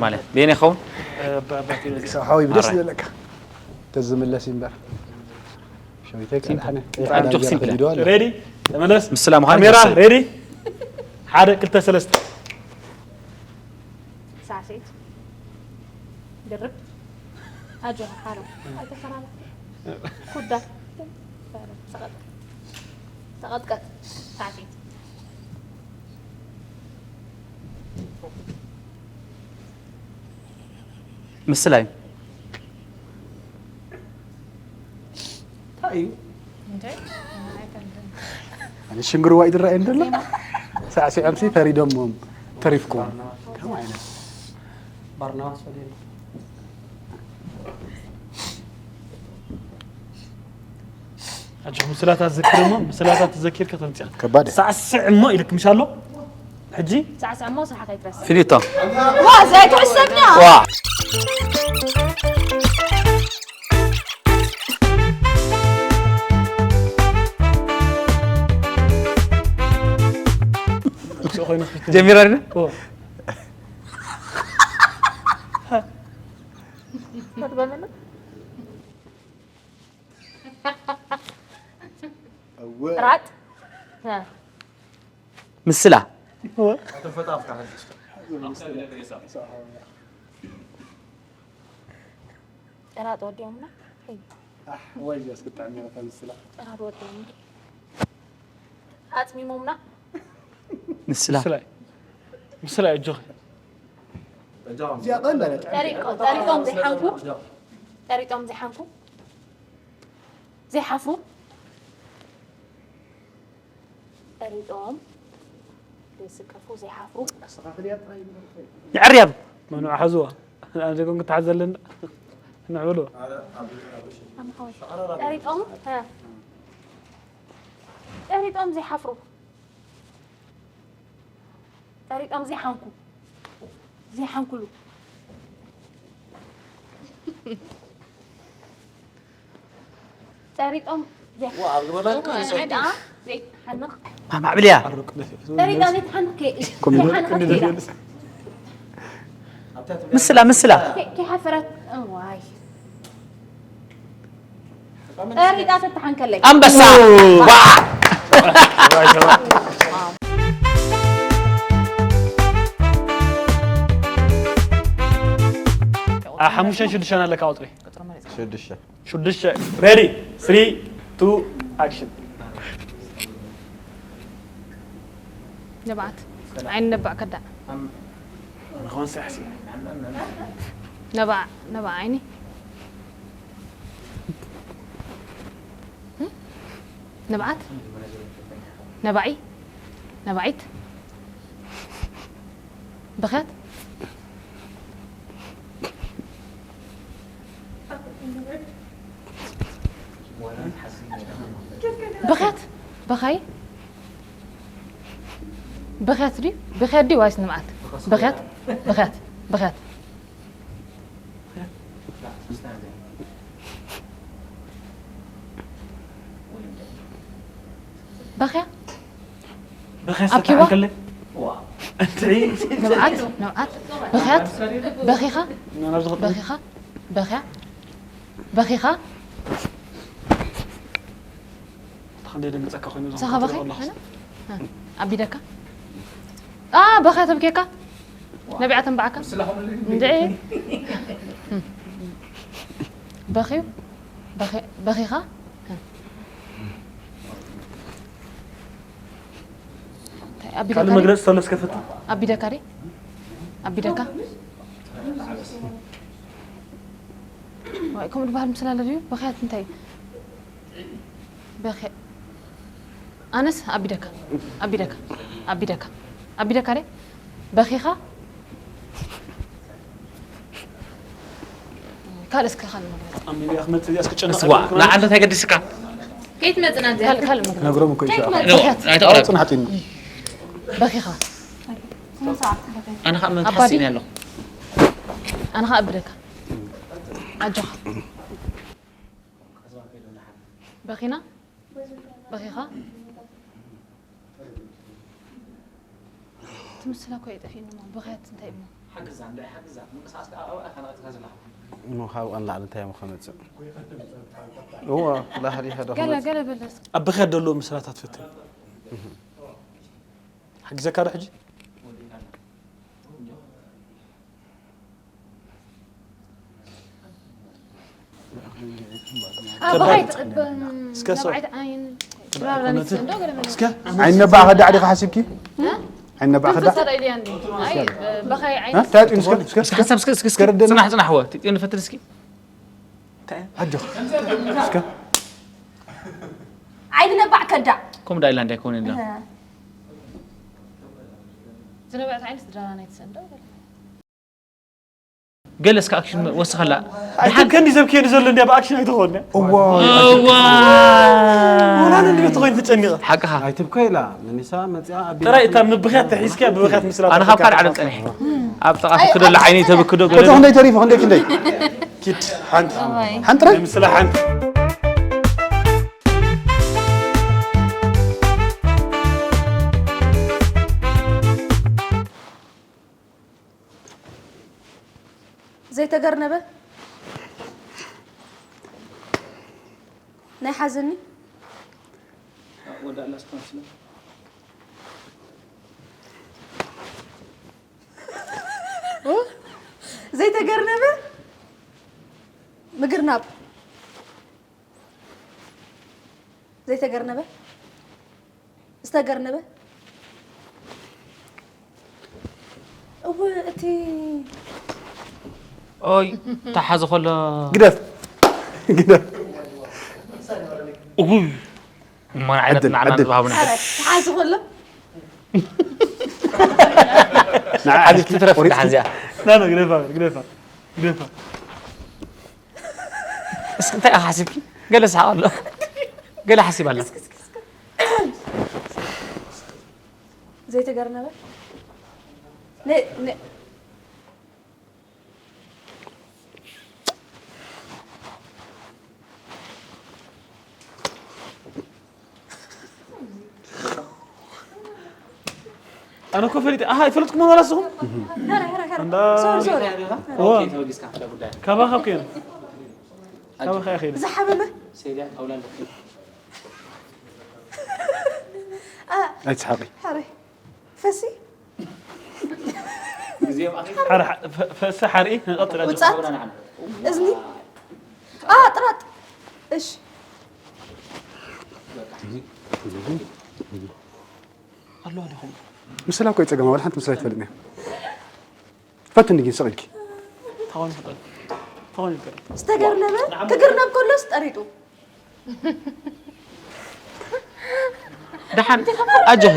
ማለት ቤን ይኸውን። ሓወይ ብደስ ዝበለካ ተዝምለስ እምበር ሸዊተይ ካልሓነ ኣጆክ ሲምፕል ሬዲ ተመለስ ምስላ ምዃን ካሜራ ሬዲ ሓደ ክልተ ሰለስተ ሳሴት ድርብ ኣጆ ሓሮ ኣይተፈራለ ኩዳ ተቐጥቀጥ ሳሴት ምስላ እዩ እንታይ እዩ ኣነ ሽንግርዋ ይድረኣየን ደሎ ሳዕሲዖምሲ ፈሪዶሞም ተሪፍኩም ከም ዓይነት ባርናባስ ፈሊሉ ኣጆኹም ምስላታት ዘኪር እሞ ምስላታት ተዘኪርካ ተምፅኣ ከባድ እዩ። ሳዕስዕ እሞ ኢልክ ምሽ ኣሎ ሕጂ ሳዕስዕ እሞ ስራሕካ ይትረስ ፊሊቶ ዋ ዘይትሕሰብና ዋ ርእስኡ ኮይኑ ክፍት ጀሚራ ድና ኦ፣ ትበለና ራጥ ምስላ ራጥ ወዲኦምና ወይ ዚያስ ክጥዕም እያ ተምስላ ራጥ ወዲኦምና ኣፅሚሞምና ምስላ ምስላ ምስላ እዩ ኣጆኺ ጠሪጦም ዘይሓንኩ ጠሪጦም ዘይሓንኩ ዘይሓፍሩ ጠሪጦም ዘይስከፉ ዘይሓፍሩ የዕርያብ መኑ ሓዝዋ ኣንዘይኮን ክትሓዘለን ንዕብሉ ጠሪጦም ጠሪጦም ዘይሓፍሩ ጠሪጦም ዘይሓንኩ ዘይሓንኩሉ ጠሪጦም ዘይሓንክ ዘይሓንክ ማዕብልያ ጠሪጦም ዘይሓንክ ዘይሓንክ ምስላ ምስላ ከይሓፈረት እዋይ ጠሪጣ ተተሓንከለይ ኣንበሳ ሓሙሽተን ሽዱሽተን ኣለካ ቁፅሪ ሽዱሽተ ሽዱሽተ ሬዲ ስሪ ቱ ኣክሽን ንብዓት ዓይኒ ነባዕ ከዳዕ ንኾን ሳሕሲ ነባዕ ነባዕ ዓይኒ ንብዓት ነባዒ ነባዒት ብኸት ብኸት ብኸይ ብኸት ድዩ ብኸት ድዩ ዋይስ ንብዓት ብኸት ብኸት ብኸት በኽያ ኣብኪዋ ንብዓት ንብዓት በኽያት በኺኻ በኺኻ በኽያ በኺኻ ክንደይ ደንግፀካ ኮይኑ ሳኻ በኺ ኣቢደካ በኽያ ተብኬካ ነቢዓ ተንባዓካ እንድዒ በኺዩ በኺኻ ካልእ መግለፂ ተሎ እስከ ፈትን ኣቢደካ ዲ ኣቢደካ ከምኡ ድበሃል ምስላ ለድዩ በኽያት እንታይ ኣነስ ኣቢደካ ኣቢደካ ኣቢደካ ኣቢደካ ደ በኺኻ ካልእ እስከ ካልእ መግለፂ ኣሚልያ ክመፅእ እዚኣ እስክጨነቕ ስዋ ንዓንተ እንታይ ገዲስካ ከይትመፅና እዚኣ ካልእ ካልእ መግለፂ ነግሮም እኮ ይሻ በኽያት ኣይተቕረብ ጽናሕጢን በኺኻ ኣነ ከዓ መንፈስ ኣለኹ ኣነ ከዓ ኣቢደካ ኣጆኻ በኺና በኺኻ ትምስላ እኮ የጠፊእኒ እሞ በኽያት እንታይ እሞ ሓግዛ፣ እንታይ ሓግዛ? ምንቅስቃስ ከኣ ኣብኣ ኢኻ ነቒጽካ ዘለኻ። እሞ ካብኡ ንላዕሊ እንታይ እሞ ከመፅእ? እዎ ላህሪ ሓደ ገለ ክመፅእ ገለ በለስ ኣብ ብኽያት ዘለዉ ምስላታት ፈትን። ሓግዘካ ዶ ሕጂ? ኣባይ እስከ ሰው- ነብዓይት ዓይን ሽራራ ንስንዶ ገለ መለ እስከ ዓይኒ ነባዕ ከዳዕ ዲኻ ሓሲብኪ? ዓይኒ ነባዕ ከዳዕ? ተፈሰረ ኢልያ እንዲ ኣይ በኻይ ዓይን እንታይ ኣጥዩን እስከ እስከ እስከ ሓሳብ እስከ እስከ እስከ ገረደና። ጽናሕ ጽናሕ ወ ትጥዩን ፈትል እስኪ ኣጆ እስከ ዓይኒ ነባዕ ከዳዕ ከምኡ ዳ ኢላ እንዳይኮነ ኢላ ዝነበዐት ዓይኒ ስድራና ናይ ትሰንዶ ገለ እስከ ኣክሽን ወስኸላ ኣይትም ከንዲ ሰብ ክሄዱ ዘሎ እንዲያ ብኣክሽን ኣይተኾነ እዋ ወላ ንድቤት ተኾይኑ ተጨኒቐ ሓቅኻ ኣይትብኮ ኢላ መኒሳ መፅኣ ኣቢላ ጥራይ እታ ምብኽያት ተሒዝካ ብብኽያት ምስላ ኣነ ካብ ካልእ ዓለም ጸኒሐ ኣብ ጥቓ ትክደሎ ዓይነይ ተብክዶ እቶ ክንደይ ተሪፉ ክንደይ ክንደይ ኪድ ሓንቲ ሓንቲ ጥራይ ምስላ ሓንቲ ዘይተገርነበ ናይ ሓዘኒ ዘይተገርነበ ምግርናብ ዘይተገርነበ ዝተገርነበ እወ እቲ ኦይ ተሓዚ ከሎ ግደፍ ግደፍ እጉይ እሞ ንዓይነት ዕድል፣ ንዓና ዕድል። ዝባሃቡና ተሓዚ ከሎ ዓሊት ትትረፍ ደሓን እዚኣ ናና ግደፋ ግደፋ ግደፋ እስኪ እንታይ ኢኻ ሓሲብኪ ገለ ሰሓቕ ኣሎ ገለ ሓሲብ ኣላ ዘይተገርነበ ነ- ነ- ኣነ እኮ ፈሊጠ ኣሃ ይፈለጥኩም ኣላ ስኹም ሶሪ ሶሪ ካባኻ ኮይነ ካባኻ ይኸይደ ዝሓመመ ኣይትስሓቂ ሓረ ፈሲ ፈሲ ሓርኢ ንቐጥል ውፃት እዝኒ ኣ ጥራጥ እሺ ኣለዋ ዲኹም ምስላ እኮ ይፀገማ ወላ ሓንቲ ምስላ ይትፈልጥኒ ፈትኒ ግን ስቕ ኢልኪ ታውን ፍጠር ታውን ይፍጠር ዝተገርነበ ክግርነብ ከሎስ ጠሪጡ ደሓን ኣጆኺ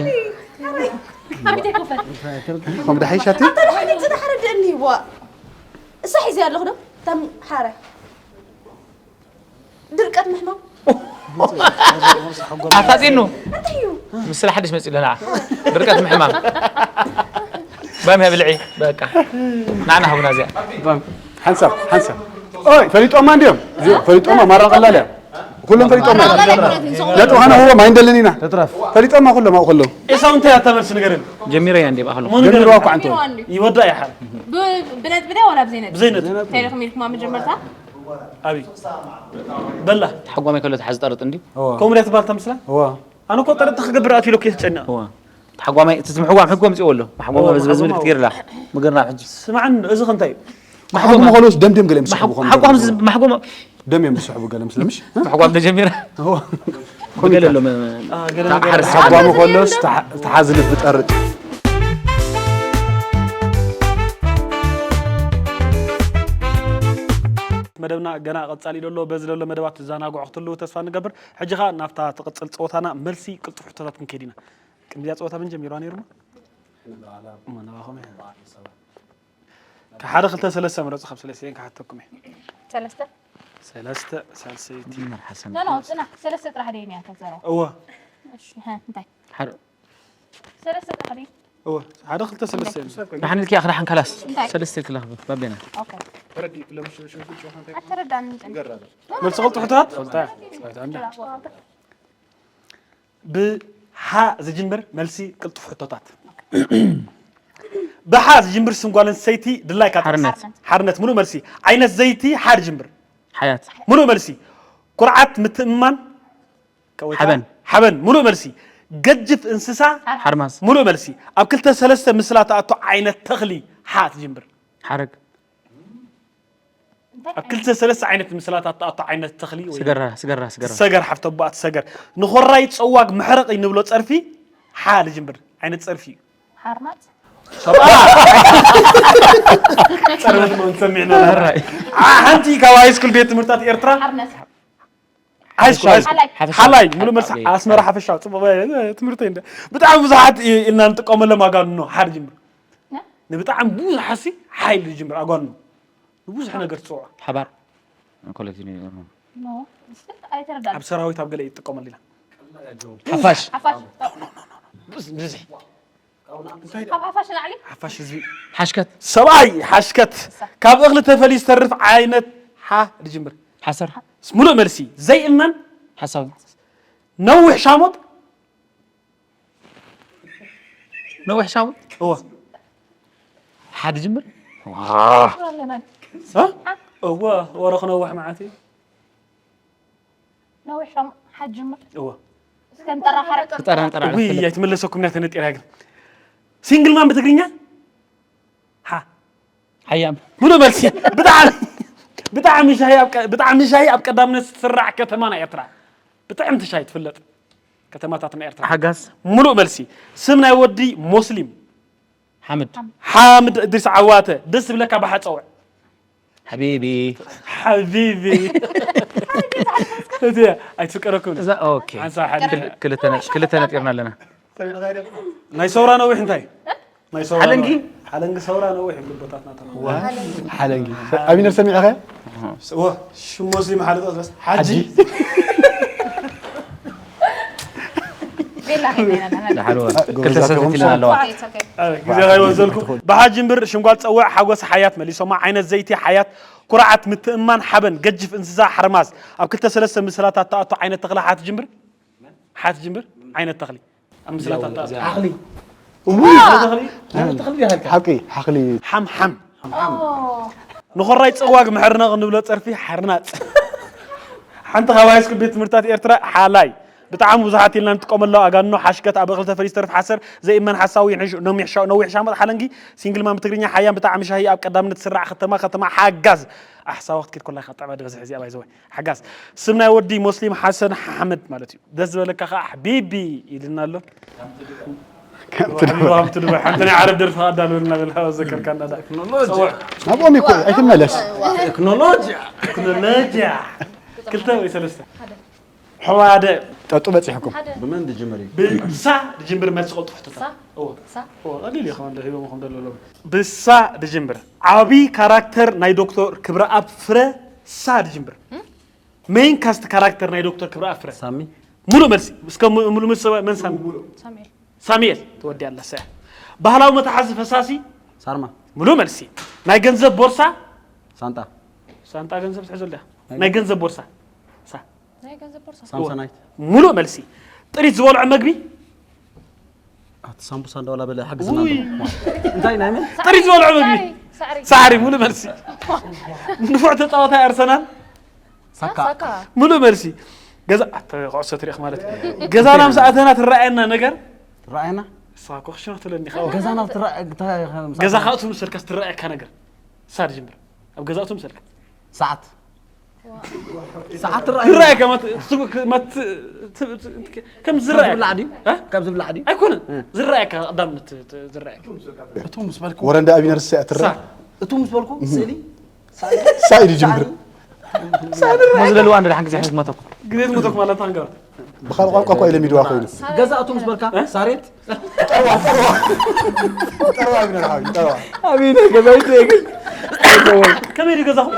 ኣቢት ኣይኮፈት ከም ደሓይሻቲ ኣታ ደሓን ዝድሓረ ደእኒ ዋ እሳ ሒዘ ኣለኹ ዶ ተም ሓረ ድርቀት ምሕማም ኣፋፂኑ እንታይ እዩ ምስላ ሓድሽ መፂኡ ኣለና ድርቀት ምሕማም ባምያ ብልዒ በቃ ናዕና ሃቡና እዚኣ ሓንሳብ ሓንሳብ ኦይ ፈሊጦማ እንዲዮም እዚኦም ፈሊጦማ ማራ ቀላል እያ ኩሎም ፈሊጦማ ነጥቢ ኸነ ህቦም ኣይንደልን ኢና ትትረፍ ፈሊጦማ ኩሎም ኣብኡ ከለዉ ኤሳው እንታይ ኣታ መልሲ ንገረኒ ጀሚረ እያ እንዴ ብኣኸሎ እሞ ንገረኒ ጀሚርዋ እኳ እንተ ይወዳ ይሓል ብነጥቢ ድያ ወላ ብዘይነጥቢ ብዘይነጥቢ እንታይ ኢልኩም ኢልኩማ መጀመርታ ኣቢ በላ ተሓጓማይ ከሎ ተሓዚ ጠርጥ እንዲ ከምኡ ድያ ትበሃል እታ ምስላ እዋ ኣነ እኮ ጠርጥ ክገብር ኣትኢሎ እኮ እየ ተጨኒቐ እዋ ተሓጓማይ እቲ ምሕጓም ሕጎ ምፅእ ኣሎ መሓጓማ በዚ በዚ ምልክት ገይርላ ምግርናብ ሕጂ ስማዕኒ እዚ ከ እንታይ እዩ ማሕጎማ ከለውስ ደምደም ገለ ምስ ዝሕቡ ሓጓም ማሕጎማ ደም እዮም ዝስሕቡ ገለ ምስለ ምሽ ምሕጓም ተጀሚራ እዋ ብገለ ኣሎ ገለ ሓርስ ሓጓሙ ከሎስ ተሓዚ ልቢ ጠርጥ መደብና ገና ቀጻሊ ዘሎ በዚ ዘሎ መደባት ትዘናግዑ ክትህልዉ ተስፋ ንገብር። ሕጂ ኸኣ ናብታ ትቕጽል ጸወታና መልሲ ቅልጡፍ ሕቶታት ክንከይድ ኢና። ቅድሚ እዚኣ ጸወታ መን ጀሚርዋ ነይሩ? እሞ ናባኹም እየ። ካብ ሓደ ክልተ ሰለስተ ምረጹ ካብ ሰለስተን ክሓተኩም እየ። ሰለስተ ሰለስተ ሳልሰይቲ ሓሰን ኖ ኖ ጽናሕ ሰለስተ ጥራሕ ደይ እያ ተዘረው እወ እሺ ሀ እንታይ ሓደ ሰለስተ ጥራሕ ደይ እወ ሓደ ክልተ ሰለስተ እዩ። ንሓንልኪ ኣኽዳ ሓንካላስ እንታይ? ሰለስተ ክላኽ ባቤና ኦኬ ኣተረዳን መልሲ ቅልጡፍ ሕቶታት ፈልታ ፈልታ እንዳ ብሓ ዝጅምር መልሲ ቅልጡፍ ሕቶታት ብሓ ዝጅምር ስም ጓል ኣንስተይቲ ድላይካ ጥቕስ። ሓርነት። ሓርነት፣ ሙሉእ መልሲ። ዓይነት ዘይቲ ሓ ዝጅምር። ሓያት። ሙሉእ መልሲ። ኩርዓት፣ ምትእምማን፣ ከወይታ፣ ሓበን። ሓበን፣ ሙሉእ መልሲ። ገጅፍ እንስሳ። ሓርማዝ። ሙሉእ መልሲ። ኣብ ክልተ ሰለስተ ምስላ ትኣቱ ዓይነት ተኽሊ ሓ ትጅምር። ሓረግ። ኣብ ክልተ ሰለስተ ዓይነት ምስላ ትኣቱ ዓይነት ተኽሊ ወይ ስገራ፣ ስገራ፣ ስገራ። ሰገር፣ ሓፍተ ኣቦኣ ትሰገር። ንኾራይ ጸዋግ መሕረቒ ንብሎ ጸርፊ ሓ ልጅምር ዓይነት ጸርፊ እዩ። ሓርማዝ። ሰብኣ! ጸርፊ ንሰሚዕና። ሕራይ። ሓንቲ ካብ ሃይስኩል ቤት ትምህርታት ኤርትራ። ሓርነት። ሃይስኩል፣ ሓሻዊ። ሓሻዊ። ሓላይ። ሓሻዊ። ሓላይ፣ ሙሉ መልሲ። ሓሻዊ። ኣስመራ ሓፈሻዊ፣ ጽቡቕ ትምህርቲ እንደ። ብጣዕሚ ብዙሓት ኢ-፣ ኢልና ንጥቀመሎም ኣጋንኖ፣ ሓ ልጅምር። ነ? ንብጣዕሚ ብዙሓት ሲ፣ ሓይሊ ልጅምር ኣጋንኖ። ንብዙሕ ነገር ትጽውዖ። ሓባር። ኮሌክቲቭ። ኖ፣ እስቲ ኣይተረዳእን። ኣብ ሰራዊት ኣብ ገለ ይጥቀመሉ ኢና። ሓፋሽ። ሓፋሽ። ብዙ-፣ ብዙሕ። ካብ ሓፋሽ ንላዕሊ? ሓፋሽ ህዝቢ። ሓሽከት። ሰብኣይ ሓሽከት። ካብ እኽሊ ተፈልዩ ዝተርፍ ዓይነት ሓ ልጅምር። ሓሰር። ሙሉእ መልሲ። ዘይእመን። ሓሳዊ። ነዊሕ ሻሞጥ። ነዊሕ ሻሞጥ? እወ። ሓ ልጅምር? እ? እወ፣ ወረ ክነውሕ መዓት እዩ። ነዊሕ ሻም ሓ ልጅምር? እወ። እስከ ንጠራኸረ። ንጠራ፣ ንጠራ፣ ውይ፣ ንጠራ። ኣይትመለሰኩም፣ ናተነጢራ ግን። ሲንግል ማን ብትግርኛ? ሓ። ሓያም። ሙሉእ መልሲ። ብጣዕሚ፣ ብጣዕሚ ሻሂ ኣብ ቀ-፣ ብጣዕሚ ሻሂ ኣብ ቀዳምነት ዝስራዕ ከተማ ናይ ኤርትራ። ብጥዕምቲ ሻሂ ትፍለጥ ከተማታት ናይ ኤርትራ። ሓጋዝ። ሙሉእ መልሲ። ስም ናይ ወዲ ሞስሊም። ሓምድ። ሓምድ እድሪስ ዓዋተ። ደስ ዝብለካ ብሓ ጸውዕ። ሓቢቢ። ሓቢቢ። እቲ ኣይትፍቀረኩም። እዛ፣ ኦኬ። ሓንሳብ ሓደ። ክል-፣ ክልተ ነ-፣ ክልተ ነጢርና ኣለና። ናይ ሰውራ ነዊሕ እንታይ? ናይ ሰውራ ሓለንጊ? ነዊሕ። ሓለንጊ ሰውራ ነዊሕ ይብሉ ኣቦታትና ተረፉ። ሓለንጊ። ኣቢነር ሰሚዕኻ? እወ፣ ሽም ሙስሊም ሓደ ጥቕስ በስ። ሓጂ። ሓጂ። ቤላ ከይና ኢና ንሕና። ደሓን ወ-፣ ክልተ ጎበዛት ሰተት ኢልና ኣለዋ። It's okay. ኣይ፣ ግዜ ከይወሰድኩ። ብሓ ልጅምር ሽም ጓል ጸውዕ ሓጎስ ሓያት መሊሶማ። ዓይነት ዘይቲ ሓያት፣ ኩርዓት፣ ምትእምማን፣ ሓበን፣ ገጅፍ እንስሳ፣ ሓርማዝ። ኣብ ክልተ ሰለስተ ምስላታት ትኣቱ ዓይነት ተኽሊ ሓ ትጅምር? ሓ ትጅምር? ዓይነት ተኽሊ። ኣብ ምስላታት ትኣቱ። ሓኽሊ። እውይ! ተኽሊ? ተኽሊ ድያ ኢልካ? ሓቂ፣ ሓኽሊ። ሓምሓም። ኦ። ንኾራይ ጸዋግ መሕርነቕ ንብሎ ጸርፊ ሓርናጽ። ሓንቲ ካብ ሃይስኩል ቤት ትምህርትታት ኤርትራ ሓላይ። ብጣዕሚ ብዙሓት ኢልና ንጥቀመሉ ኣጋንኖ፣ ሓሽከት፣ ኣብ እኽሊ ተፈልዩ ዝተርፍ ሓሰር፣ ዘይእመን ሓሳዊ፣ ይሕሽ-፣ ነሚሕ ሻ-፣ ነዊሕ ሻመት ሓለንጊ፣ ሲንግል ማም ብትግርኛ ሓያም፣ ብጣዕሚ ሻሂ ኣብ ቀዳምነት ዝስራዕ ከተማ፣ ከተማ ሓጋዝ። ኣሕ፣ ሳዋ ክትከይድ ከላ ኢኻ ጥዕመ ድበዝሕ እዚኣ ባይዘወይ። ሓጋዝ። ስም ናይ ወዲ ሞስሊም ሓሰን ሓመድ ማለት እዩ። ደስ ዝበለካ ኸዓ ሓቢቢ ኢልና ኣሎ። ከምቲ ሓቢቢ ድባ። ከምቲ ድባ። ሓንቲ ናይ ዓረብ ደርፊ ኣዳልወልና በል፣ ዘከርካና ዳ። ቴክኖሎጂ። ጸውዕ። ናብኦም ይኮ-፣ ኣይትመለስ። ቴክኖሎጂ። ቴክኖሎጂ። ክልተ ወይ ሰለስተ? ሓደ። ጠጡ በጺሕኩም። ሓደ። ብመን ድጅምር እዩ? ብሳ ድጅምር መልሲ ቀልጥፉ ሕቶታት። ሳ? እዎ። ሳ? እዎ፣ ቀሊል እዩ፣ ከማን ዶ ሂቦም ከም ደሎ ኣለዉ። ብሳ ድጅምር። ዓቢ ካራክተር ናይ ዶክተር ክብረኣብ ፍረ ሳ ድጅምር። እም? ሜይን ካስት ካራክተር ናይ ዶክተር ክብረኣብ ፍረ። ሳሚ። ሙሉእ መልሲ። እስከ ሙ-፣ ሙሉእ መልሲ ሰባ-፣ መን ሳሚ? ሳሙኤል። ሳሙኤል፣ ትወዲ ኣላ ሰ። ባህላዊ መተሓዚ ፈሳሲ? ሳርማ። ሙሉእ መልሲ። ናይ ገንዘብ ቦርሳ? ሳንጣ። ሳንጣ ገንዘብ ትሕዘሉ እያ። ናይ ናይ ገንዘብ ቦርሳ? ሳ። ናይ ገንዘብ ቦርሳ። ሳምሶናይት። ሙሉእ መልሲ። ጥሪት ዝበልዖ መግቢ? ኣቲ ሳምቡሳ እንዳበላ በለ፣ ሓግዝና ውይ። እንዶ። እንታይ ናይ መን? ጥሪት ዝበልዖ መግቢ? ሳዕሪ፣ ሳዕሪ። ሳዕሪ፣ ሙሉእ መልሲ። ንፉዕ ተጻዋታይ ኣርሰናል? ሳካ። ሳካ። ሙሉእ መልሲ። ገዛ፣ ኣተ ኩዕሶ ትሪኽ ማለት እዩ። ገዛና ምስ ኣተና ትረኣየና ነገር? ትረኣየና? እሳ እኮ ክሽኖ ትለኒ፣ ኸው። ገዛና ትረኣ-፣ እንታይ፣ ገዛ ካእቱ መሰልካስ ትረኣየካ ነገር? ሳድ ጅምር። ኣብ ገዛእቱ መሰልካ? ሰዓት። ሰዓት ትረኣይ? ትረኣየካ ማት-፣ ስ-፣ ክ-፣ ማት-፣ ት-፣ ት-፣ ት-፣ ከም ከም ዝረኣየካ። ዝብላዕ ድዩ? እ? ከም ዝብላዕ ድዩ? ኣይኮነን። እ። ዝረኣየካ ቀዳምነት ት-፣ ዝረኣየካ። እቱ ምስ በልኩ። ወረንዳ ኣቢነር እሳ እያ ትረኣ? ሳ። እቱ ምስ በልኩ እህ። ስእሊ? ሳኢድ ይጅምር። ሳኢድ። ሞዝለሉ ኣንድ ደሓን ግዜ ሕዝመተኩ። ግዜ ትመተኩ ማለት ኣንጋር። ብኻልእ ቋንቋ እኮ ኢለ ሚድዋ ኮይኑ። ገዛ እቱ ምስ በልካ? እ? ሳሬት? ጠርዋ፣ ጠርዋ። ጠርዋ ኣቢነር ሓዊ፣ ጠርዋ። ኣቢነር ገዛ ይትረአ ግን። ከመይ ድዩ ገዛኹም?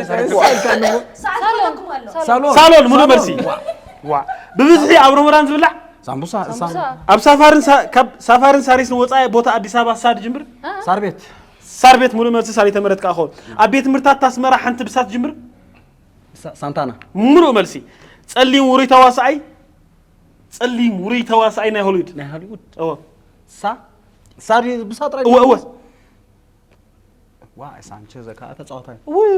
ሳሎን። ሳሎን። ሳሎን፣ ሙሉእ ሳሎን። መልሲ። ዋ። ዋ። ብብዝሒ ኣብ ሮሞዳን ዝብላዕ? ሳምቡሳ፣ ሳምቡሳ። ሳም-፣ ኣብ ሳፋርን ሳ-፣ ካብ ሳፋርን ሳሪስን ወጻኢ ቦታ ኣዲስ ኣበባ ሳድ ጅምር? ሳር ቤት። ሳር ቤት፣ ሙሉእ መልሲ፣ ሳሪ ተመረትካ ኣኾ። ኣብ ቤት ትምህርታት ኣስመራ ሓንቲ ብሳት ጅምር? ሳ-፣ ሳንታና። ሙሉእ መልሲ። ጸሊም ውሩይ ተዋሳኣይ? ጸሊም ውሩይ ተዋሳኣይ ናይ ሆሊውድ። ናይ ሆሊውድ? እዎ። ሳ? ሳሪ ብሳ ጥራይ እወ፣ እወ። ዋ ሳንቸዝ ከኣ ተጻዋታይ ውይ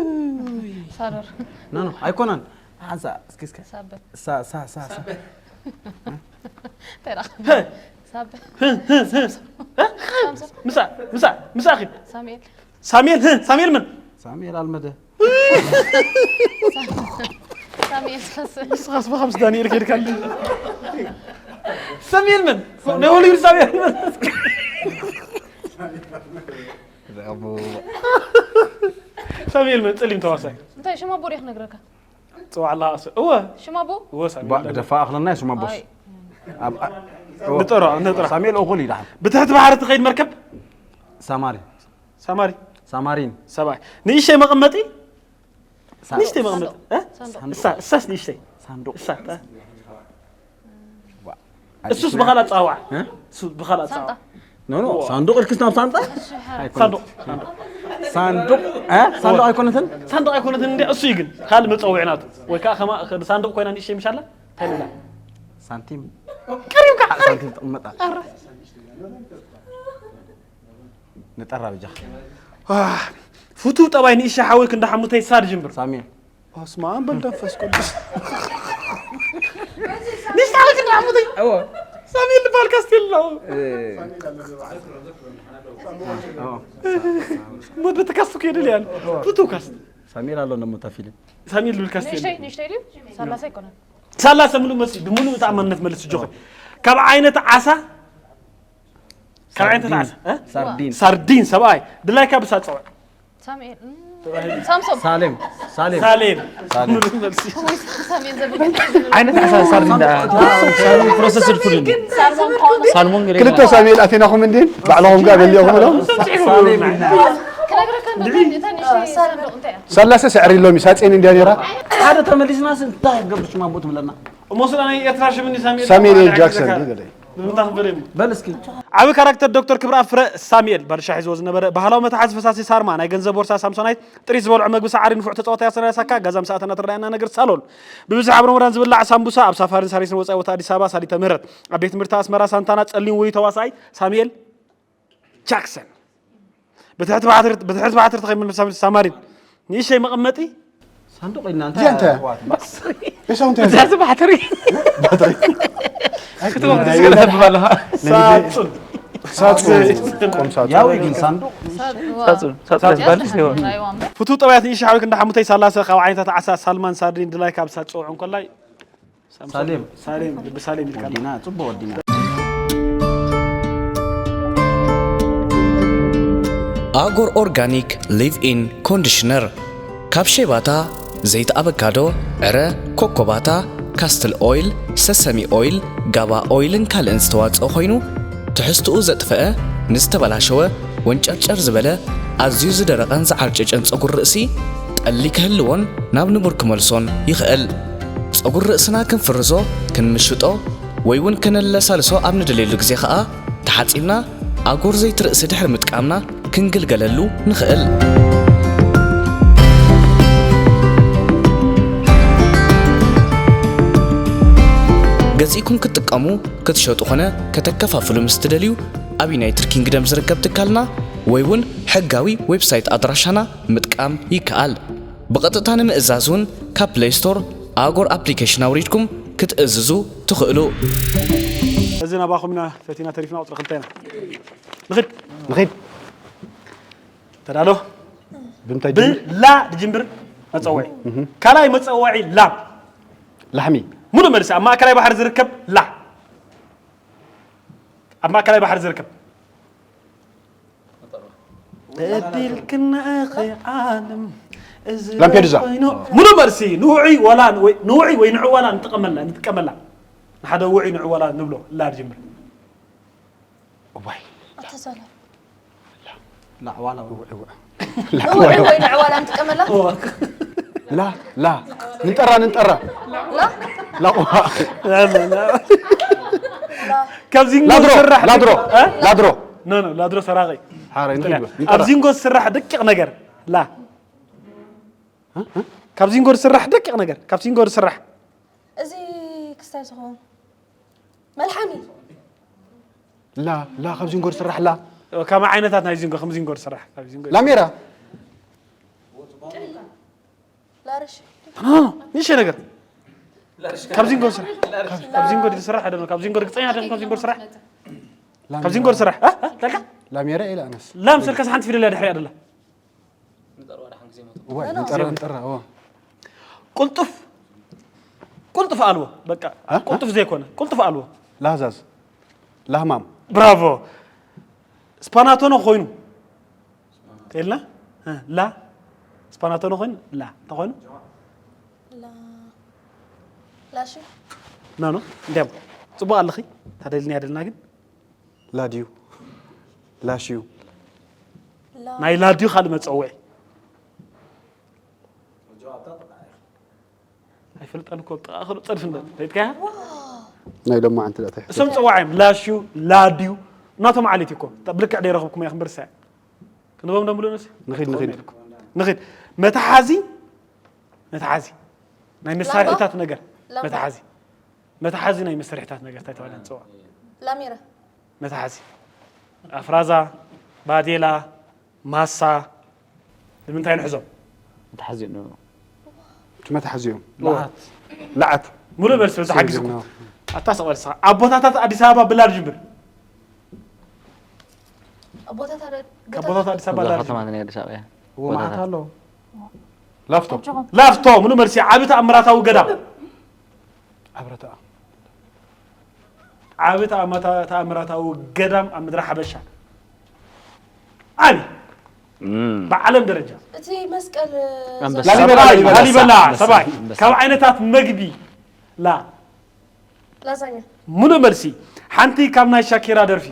ሳረር ኖ ኖ ኣይኮነን ሓንሳ እስኪ እስኪ ሳበ ሳ ሳ ሳ ሳ ተራ ሳበ ምሳ ምሳ ምሳ ኣኺ ሳሙኤል ሳሙኤል ህ፣ ሳሙኤል ምን ሳሙኤል ኣልመደ ሳሙኤል ሳስ ንስኻስ ብኸምስ ዳንኤል ከይድካ እንዲ ሳሙኤል ምን ናይ ሆሊውድ ሳሙኤል ምን ሳሙኤል ምን ጸሊም ተዋሳይ እንታይ ሽማ ቦ ሪክ ነግረካ ጽዋዕ ኣለካ እሱ እወ ሽማ ቦ እወ ባ ሳሙኤል ግደፋ ኣኽለና ይስማ ቦስ ኣይ ኣብ ንጠሮ ንጠሮ ሳሙኤል እኹል ይዳሓል ብትሕቲ ባሕሪ ትኸይድ መርከብ ሳማሪ ሳማሪ ሳማሪን ሰብኣይ ንእሽተይ መቐመጢ ሳ- ንእሽተይ መቐመጢ እ? ሳንዱቕ እሳ እሳስ ንእሽተይ ሳንዱቕ እሳ እሱስ ብኻላ ጻዋዕ እ? እሱ ብኻላ ሳንጣ ጻዋዕ ኖ ኖ ሳንዱቕ ኢልክስ ናብ ሳንጣ ኣይኮነን። ሳንዱቕ ሳንዱቕ ሳንዱቕ እ? ሳንዱቕ ኣይኮነትን ሳንዱቕ ኣይኮነትን እንዲ እሱ እዩ ግን ካልእ መጸውዒ ናቱ ወይ ከዓ ከማ ሳንዱቕ ኮይና ንእሽተይ ምሻላ እንታይ ንብላ ሳንቲም ቀሪብካ ሳንቲም ትቕመጣ ንጠራ ብጃ ፍቱው ጠባይ ንእሻ ሓወይ ክንዲ ሓሙተይ ሳድ ጅምብር ሳሚኤል በስመ ኣብ በል መንፈስ ቅዱስ ንእሻ ሓወይ ክንዲ ሓሙተይ ሳሚኤል ዝበሃል ካስቴል ነው ሞት በተካስቱ ከይደል ያለ ፍቱው ካስት ሳሚኤል ኣሎ እንደሞ እታ ፊልም ሳሚኤል ዝብል ካስቴል ንእሽተይ ንእሽተይ ድዩ ሳላሳ ኣይኮነን ሳላሰ ምሉእ መልሲ ብምሉእ ተኣማንነት መልስ ጆኸ ካብ ዓይነት ዓሳ ካብ ዓይነት ዓሳ እ? ሳርዲን ሳርዲን ሰብኣይ ድላይካ ብሳ ፀውዕ ሳሙኤል እም፣ ሳምሶም ሳሌም ሳሌም ሳሌም ሳሌም። ምሉእ መልሲ ከመይ ሳሙኤል ዘብል ዓይነት ዓሳ ሳርዲን ደኣ ሳልሞን ፕሮሰስድ ፉድ እዩ ሳልሞን ከሆነ ሳልሞን ገለ ክልተ ሳሙኤል ኣቴናኹም እንዲን ባዕልኹም ጋር በሊኹም ሎም ሳሌም ክነግረካ እንደ እታ ንእሽተይ ሳንዱቕ እንታይ እያ ሳላሰ ስዕሪ ሎሚ ሳጼን እንዲያ ነራ ሓደ ተመሊስናስ እንታይ ገብር ሽማ ቦት ምለና እሞ ስለ ናይ ኤርትራ ሽም እንዲ ሳሙኤል ሳሙኤል ማለት ጃክሰን ይዘካ። እዩ ገለ ብምንታ ክበል እሞ በል እስኪ ዓቢ ካራክተር ዶክተር ክብረኣብ ፍረ ሳሙኤል ባልሻ ሒዝዎ ዝነበረ ባህላዊ መትሓዚ ፈሳሲ ሳርማ ናይ ገንዘብ ቦርሳ ሳምሶናይት ጥሪት ዝበልዖ መግቢ ሰዓሪ ንፉዕ ተጻዋታይ ኣሰናዳ ሳካ ጋዛ ምስ ኣተና ትረኣየና ነገር ሳሎን ብብዝሒ ኣብ ረመዳን ዝብላዕ ሳምቡሳ ኣብ ሳፋሪን ሳሪስን ወጻኢ ቦታ ኣዲስ ኣበባ ሳሊተ ምህረት ኣብ ቤት ትምህርቲ ኣስመራ ሳንታና ጸሊም ውሩይ ተዋሳኣይ ሳሙኤል ጃክሰን ብትሕቲ ባሕትሪ ብትሕቲ ባሕትሪ ተኸይመልሳ ሳማሪን ንእሽተይ መቐመጢ ሳንዱቕ ኢልና እዚኣ እንታይ ኣሕዋት እሶም እንታይ እዚ ባሕትሪ ክትወቅት ዝገለ ተብብ ኣለኻ ሳጹን ሳጹን ቆም ሳጹን ያው ግን ሳንዱቕ ሳጹን ሳጹን ዝበሃል ይሆን ፍቱ ጠውያት ንእሽተይ ሓዊክ እንዳ ሓሙተይ ሳላሰ ካብ ዓይነታት ዓሳ ሳልማን ሳርዲን ድላይ ካብ ሳት ጸውዑ እንኮላይ ሳሌም ሳሌም ልቢ ሳሌም ኢልካ ወዲና ጽቡቕ ወዲና ኣጎር ኦርጋኒክ ሊቭ ኢን ኮንዲሽነር ካብ ሸባታ፣ ዘይቲ ኣቨካዶ፣ ዕረ፣ ኮኮባታ፣ ካስትል ኦይል፣ ሰሰሚ ኦይል፣ ጋባ ኦይልን ካልእን ዝተዋጽኦ ኮይኑ ትሕዝትኡ ዘጥፈአ፣ ንዝተበላሸወ፣ ወንጨርጨር ዝበለ፣ ኣዝዩ ዝደረቐን ዝዓርጨጨን ጸጉሪ ርእሲ ጠሊ ክህልዎን ናብ ንቡር ክመልሶን ይኽእል። ጸጉሪ ርእስና ክንፍርዞ፣ ክንምሽጦ ወይ እውን ከነለሳልሶ ኣብ ንደልየሉ ግዜ ኸኣ ተሓጺብና ኣጎር ዘይቲ ርእሲ ድሕሪ ምጥቃምና ክንግልገለሉ ንኽእል። ገዚእኩም ክትጥቀሙ፣ ክትሸጡ ኾነ ከተከፋፍሉ ምስ ትደልዩ ኣብ ዩናይትድ ኪንግደም ዝርከብ ትካልና ወይ እውን ሕጋዊ ዌብሳይት ኣድራሻና ምጥቃም ይከኣል። ብቐጥታ ንምእዛዝ እውን ካብ ፕለይ ስቶር ኣጎር ኣፕሊኬሽን ኣውሪድኩም ክትእዝዙ ትኽእሉ። እዚ ናባኹም ኢና ፈቲና ተሪፍና ቁፅሪ ክልተ ኢና ንኽድ ንኺድ ተዳሎ ብምንታይ ጅምር ብላ ድጅምብር መፀውዒ ካልኣይ መፀወዒ ላም ላሕሚ ሙሉእ መልሲ ኣብ ማእከላይ ባሕሪ ዝርከብ ላ ኣብ ማእከላይ ባሕሪ ዝርከብ እድልክና እኺ ዓለም እዚ ላምፔዱዛ። ኮይኑ ሙሉእ መልሲ ንውዑይ ዋላ ንወ- ንውዑይ ወይ ንዕዋላ ንጥቀመላ ንጥቀመላ ንሓደ ውዑይ ንዕዋላ ንብሎ ላ ድጅምር እዋይ ኣተዛላ ላዕዋላ ንውዒ ወይ ንዕዋላ ንጥቀመላ ላ ላ ንንጠራ ንንጠራ ላ ላቑዋ ካብ ዚንጎ ላድሮ ዝስራሕ ላድሮ እ? ላድሮ ኖ ኖ ላድሮ ሰራቂ ሓረ ኣብ እንታይ ዚንጎ ዝስራሕ ደቂቕ ነገር ላ ካብ ዚንጎ ዝስራሕ ደቂቕ ነገር ካብ ዚንጎ ዝስራሕ እዚ ክስታይ ዝኸውን መልሓሚ ላ ላ ካብ ዚንጎ ዝስራሕ ላ ካብ ዓይነታት ናይ ዚንጎ፣ ከም ዚንጎ ዝስራሕ፣ ካብ ዚንጎ ላሜራ ላርሽ ንእሽቶ ነገር ካብ ዚንጎ ዝስራሕ፣ ካብ ዚንጎ ዝስራሕ ሓደ ነው። ካብ ዚንጎ ርግጸኛ ደም ካብ ዚንጎ ዝስራሕ፣ ካብ ዚንጎ ዝስራሕ እ? እ? ታካ ላሜራ ኢለ ኣነስ ላም ሰርከስ ሓንቲ ፊደል እያ ድሕሪያ ደላ። ዋይ ንጠራ ንጠራ ዋ ቁልጡፍ ቁልጡፍ ኣልቦ በቃ ቁልጡፍ ዘይኮነ ቁልጡፍ ኣልቦ ላህዛዝ ላህማም ብራቮ። ስፓናቶኖ ኮይኑ ተልና እ፣ ላ ስፓናቶኖ ኮይኑ ላ ተኮይኑ ላሽ ና ኖ እንዲያም ጽቡቅ ኣለኺ። ታደልና ያደልና ግን ላድዩ ላሽዩ ናይ ላድዩ ካልእ መጸውዒ ኣይፈልጠን እኮ ብጥቓ ክሉ ጸድፍ እንደ ተይትካያ ናይ ሎማዓንቲ ዳታ እሶም ጸዋዓዮም ላሽዩ ላድዩ እናቶም ዓሌት እኮ ብልክዕ ደይረኽብኩም እያ ክንበርሳ ክንቦም ደምብሉ ነሲ ንኺድ ንኺድ ንኺድ መተሓዚ መተሓዚ ናይ መሳርሒታት ነገር መተሓዚ መተሓዚ ናይ መሳርሒታት ነገር እንታይ ተባለ ንጽዋ ላሜራ መተሓዚ ኣፍራዛ ባዴላ ማሳ ንምንታይ ንሕዞም ተሓዚኡ ትመትሓዚኦም ለዓት ለዓት ሙሉእ መልሲ በዚ ሓጊዝኩም ኣታ ሰቐልሳ ኣቦታታት ኣዲስ ኣበባ ብላድ ጅምር ኣቦታት ኣደ- ካብ ቦታታት ኣዲስ ኣበባ እዛ ላድ ከተማ ናይ ኣዲስ ኣበባ እያ ወማዓት ኣሎ ላፍቶ ላፍቶ ሙሉእ መልሲ ዓቢ ተኣምራታዊ ገዳም ኣብረታ ዓቢ ተኣምራታ- ተኣምራታዊ ገዳም ኣብ ምድሪ ሓበሻ ዓቢ ብዓለም ደረጃ እቲ መስቀል ኣንበሳ። ላሊበላ፣ ላሊበላ። ላሊበላ ኣንበሳ፣ ሰብኣይ ኣንበሳ። ካብ ዓይነታት መግቢ ላ ላዛኛ ሙሉእ መልሲ ሓንቲ ካብ ናይ ሻኪራ ደርፊ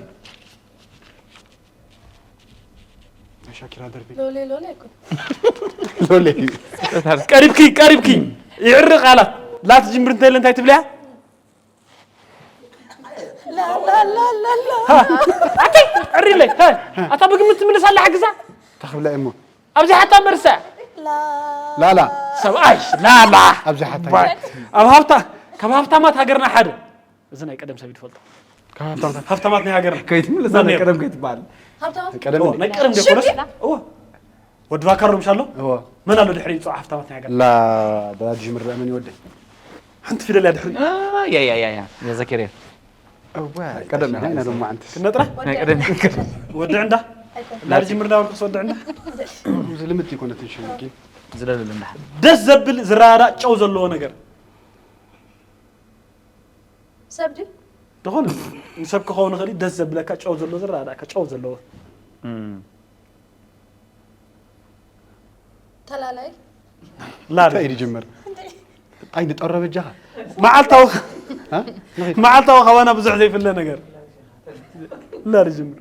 ናይ ሻኪራ ደርፊ ሎሌ ሎሌ ኣይኮን ሎሌ ቀሪብኪ ቀሪብኪ ይዕሪ ቃላት ላት ጅምር እንተለ እንታይ ትብልያ ላላላላላ ኣቲ ዕሪለይ ሀ፣ ኣታ ብግምት ትምልስ ኣላ ሓግዛ ተኽብላ እሞ ኣብዚ ሓታ መርሳ ላላ ሰብኣይ ላላ ኣብዚ ሓታ ኣብ ሃብታ ካብ ሃብታማት ሃገርና ሓደ እዚ ናይ ቀደም ሰብ ይትፈልጦ ካብ ሃብታምታት ሃብታማት ናይ ሃገርና ከይትምልስ መን ናይ ነይሩ? ቀደም ከይትበሃል ሃብታማት ቀደም ኦ፣ ናይ ቀደም ዘይኮነስ እወ ወዲ ባካር ሎምሻ ኣሎ እወ መን ኣሎ ድሕሪ ይፅዋ ሃብታማት ናይ ሃገር ላ ዳጅ ምርዳ መን ይወደ ሓንቲ ፊደል እያ ድሕሪ ያያያያ የዘኪር እወ ቀደም ናይ ና ሎማዓንቲ ክንነጥራ ክንነጥራ ናይ ቀደም ወዲ ዕንዳ ላርጅ ምርዳ ወርክስ ወዲ ዕንዳ እዚ ልምድ ይኮነትን ሽሙ ግን ዝለለሉ እንዳ ደስ ዘብል ዝረዳዳእ ጨው ዘለዎ ነገር ሰብ ድዩ ዝኾነ ንሰብ ክኸውን ይኽእል እዩ፣ ደስ ዘብለካ ጨው ዘለዎ ዝረዳዳእካ ጨው ዘለዎ ተላላይ ላሪ እንታይ ይጅምር ኣይ ንጠረ በጃኻ መዓልታዊ እ? መዓልታዊ ካባና ብዙሕ ዘይፍለ ነገር ላሪ ጅምር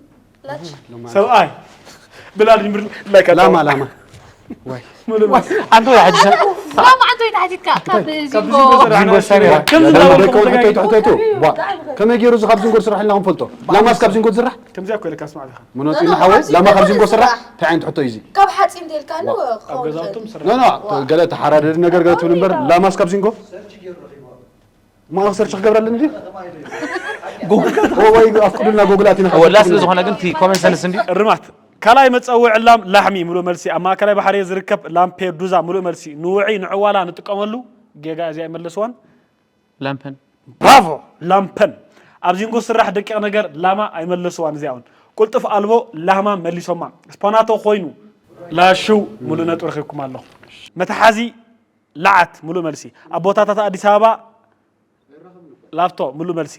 ላች ሰብኣይ ብላሪ ጅምር ለካ ላማ ላማ ዋይ ሙሉእ ኣንተ ወይ ሓዲሰ ላማ ዓንተ ወይ ተሓቲትካ ካብ ዚንጎ ዚንጎ ሳሜራ ከምዚ ላማ ዝበልኩም ደቂ ተጋጊ- ተይትሕተቱ ዋ ከመይ ገይሩ እዚ ካብ ዝንጎ ዝስራሕ ኢልና ክንፈልጦ ላማስ ካብ ዝንጎ ዝስራሕ ከምዚኣ እኮ ኢለካ ስማዕ ዲኻ ምኖት ኢና ሓወይ ላማ ካብ ዝንጎ ዝስራሕ እንታይ ዓይነት ሕቶ እዩ እዚ ካብ ሓፂን እንተልካኒ ኣብ ገዛውቶም ስራሕ ኖ ኖ ገለ ተሓራደድ ነገር ገለ ትብል እምበር ላማስ ካብ ዝንጎ ማእኽ ሰርች ክገብረለን ድዩ ወይ ኣፍቅዱልና ጎግል ኣቲና ወላ ስለ ዝኾነ ግን እቲ ኮመን ሰንስ እንዲ እርማት ካልኣይ መጸውዒ ላም ላሕሚ ሙሉእ መልሲ ኣብ ማእከላይ ባሕሪ ዝርከብ ላምፔዱዛ ሙሉእ መልሲ ንውዒ ንዕዋላ ንጥቀመሉ ጌጋ እዚኣ ይመለስዋን ላምፐን ብራቮ ላምፐን ኣብ ዚንጎ ስራሕ ደቂቕ ነገር ላማ ኣይመለስዋን እዚኣ እውን ቁልጥፍ ኣልቦ ላህማ መሊሶማ ስፖናቶ ኮይኑ ላሽው ሙሉእ ነጥቢ ረኺብኩም ኣለኹ መተሓዚ ለዓት ሙሉእ መልሲ ኣብ ቦታታት ኣዲስ ኣበባ ላፍቶ ሙሉእ መልሲ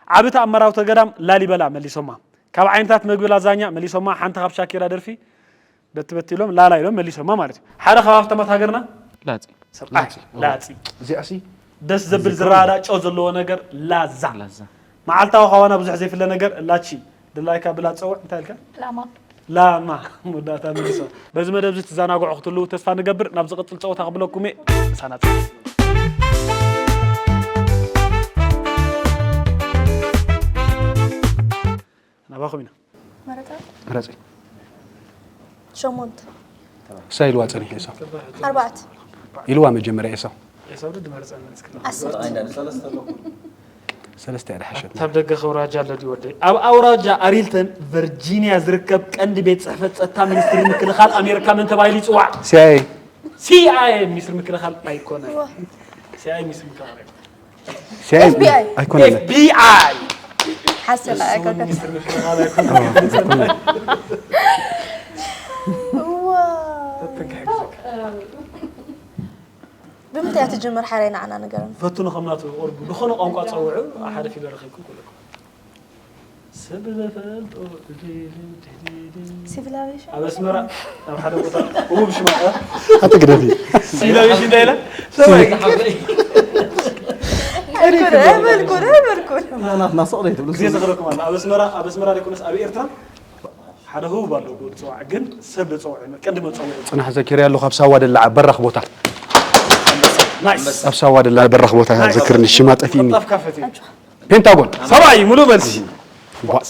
ዓቢ ተኣምራዊ ገዳም ላሊበላ መሊሶማ ካብ ዓይነታት መግቢ ላዛኛ መሊሶማ ሓንቲ ካብ ሻኪራ ደርፊ በቲ በቲ ኢሎም ላላ ኢሎም መሊሶማ ማለት እዩ ሓደ ካብ ሃፍታማት ሃገርና ላፂ ሰብኣይ ላፂ እዚኣሲ ደስ ዘብል ዝረዳዳእ ጨው ዘለዎ ነገር ላዛ ላዛ መዓልታዊ ካባና ብዙሕ ዘይፍለ ነገር ላቺ ድላይካ ብላ ፀውዕ እንታይ ኢልካ ላማ ላማ መወዳእታ መልሶ በዚ መደብ እዚ ትዘናግዑ ክትህልው ተስፋ ንገብር ናብ ዝቕፅል ፀወታ ክብለኩም እየ ሳናት ናባኹም ኢና መረፃ ረፂ ሸሞንተ እሳ ኢልዋ ፀኒሑ ኤሳው ኣርባዕተ ኢልዋ መጀመርያ ኤሳው ዓሰርተ ሰለስተ እያ ድሓሸት። ኣብ ደገ ከውራጃ ኣሎ ድዩ ወደይ? ኣብ ኣውራጃ ኣሪልተን ቨርጂኒያ ዝርከብ ቀንዲ ቤት ጽሕፈት ጸጥታ ሚኒስትሪ ምክልኻል ኣሜሪካ መን ተባሂሉ ይጽዋዕ? ሲኣይኤ። ሲኣይኤ ሚኒስትሪ ምክልኻል ኣይኮነን። ሲኣይኤ ሚኒስትሪ ምክልኻል ኣይኮነን። ሲኣይኤ ኤፍቢኣይ። ኣይኮነን። ኤፍቢኣይ ሓሰላ እሱ እውን ኣይኮነን። ሚኒስትሪ ምክልኻል ኣይኮነን። እዋ ብምንታይ እያ ትጅምር ሓራይ ንዓና ንገረና። ፈትኑ ከም ናቱ ቁርብ ዝኾነ ቋንቋ ጸውዑ ሓደ ፊደል ረኺብኩም ክብለኩም። ሰብ ዘፈልጦ ሲቪላይዜሽን ኣብ ኣስመራ ኣብ ሓደ ቦታ እቡ ብሽማ ኣቲ ግደፊ። ሲላዊሽ እንዳይለ ኣይበልኩን ኣይበልኩን ኣይበልኩን። ናትና ሶቕ ዘይትብሉ ግዜ ዝኽረኩም ኣሎ ኣብ ኣስመራ ኣብ ኣስመራ ዘይኮነስ ኣብ ኤርትራ ሓደ ህቡብ ኣሎ ዝፅዋዕ ግን ሰብ ዝፀውዕ ቀንዲ መፀውዒ ጽናሕ ዘኪረ ኣለኹ ኣብ ሳዋ ደላ በራኽ ቦታ ናይስ ኣብ ሳዋ ደላ በራኽ ቦታ ዘክርኒ ሽማ ጠፊእኒ ጠፍ ካፈት እዩ ፔንታጎን ሰብኣይ ሙሉ መልሲ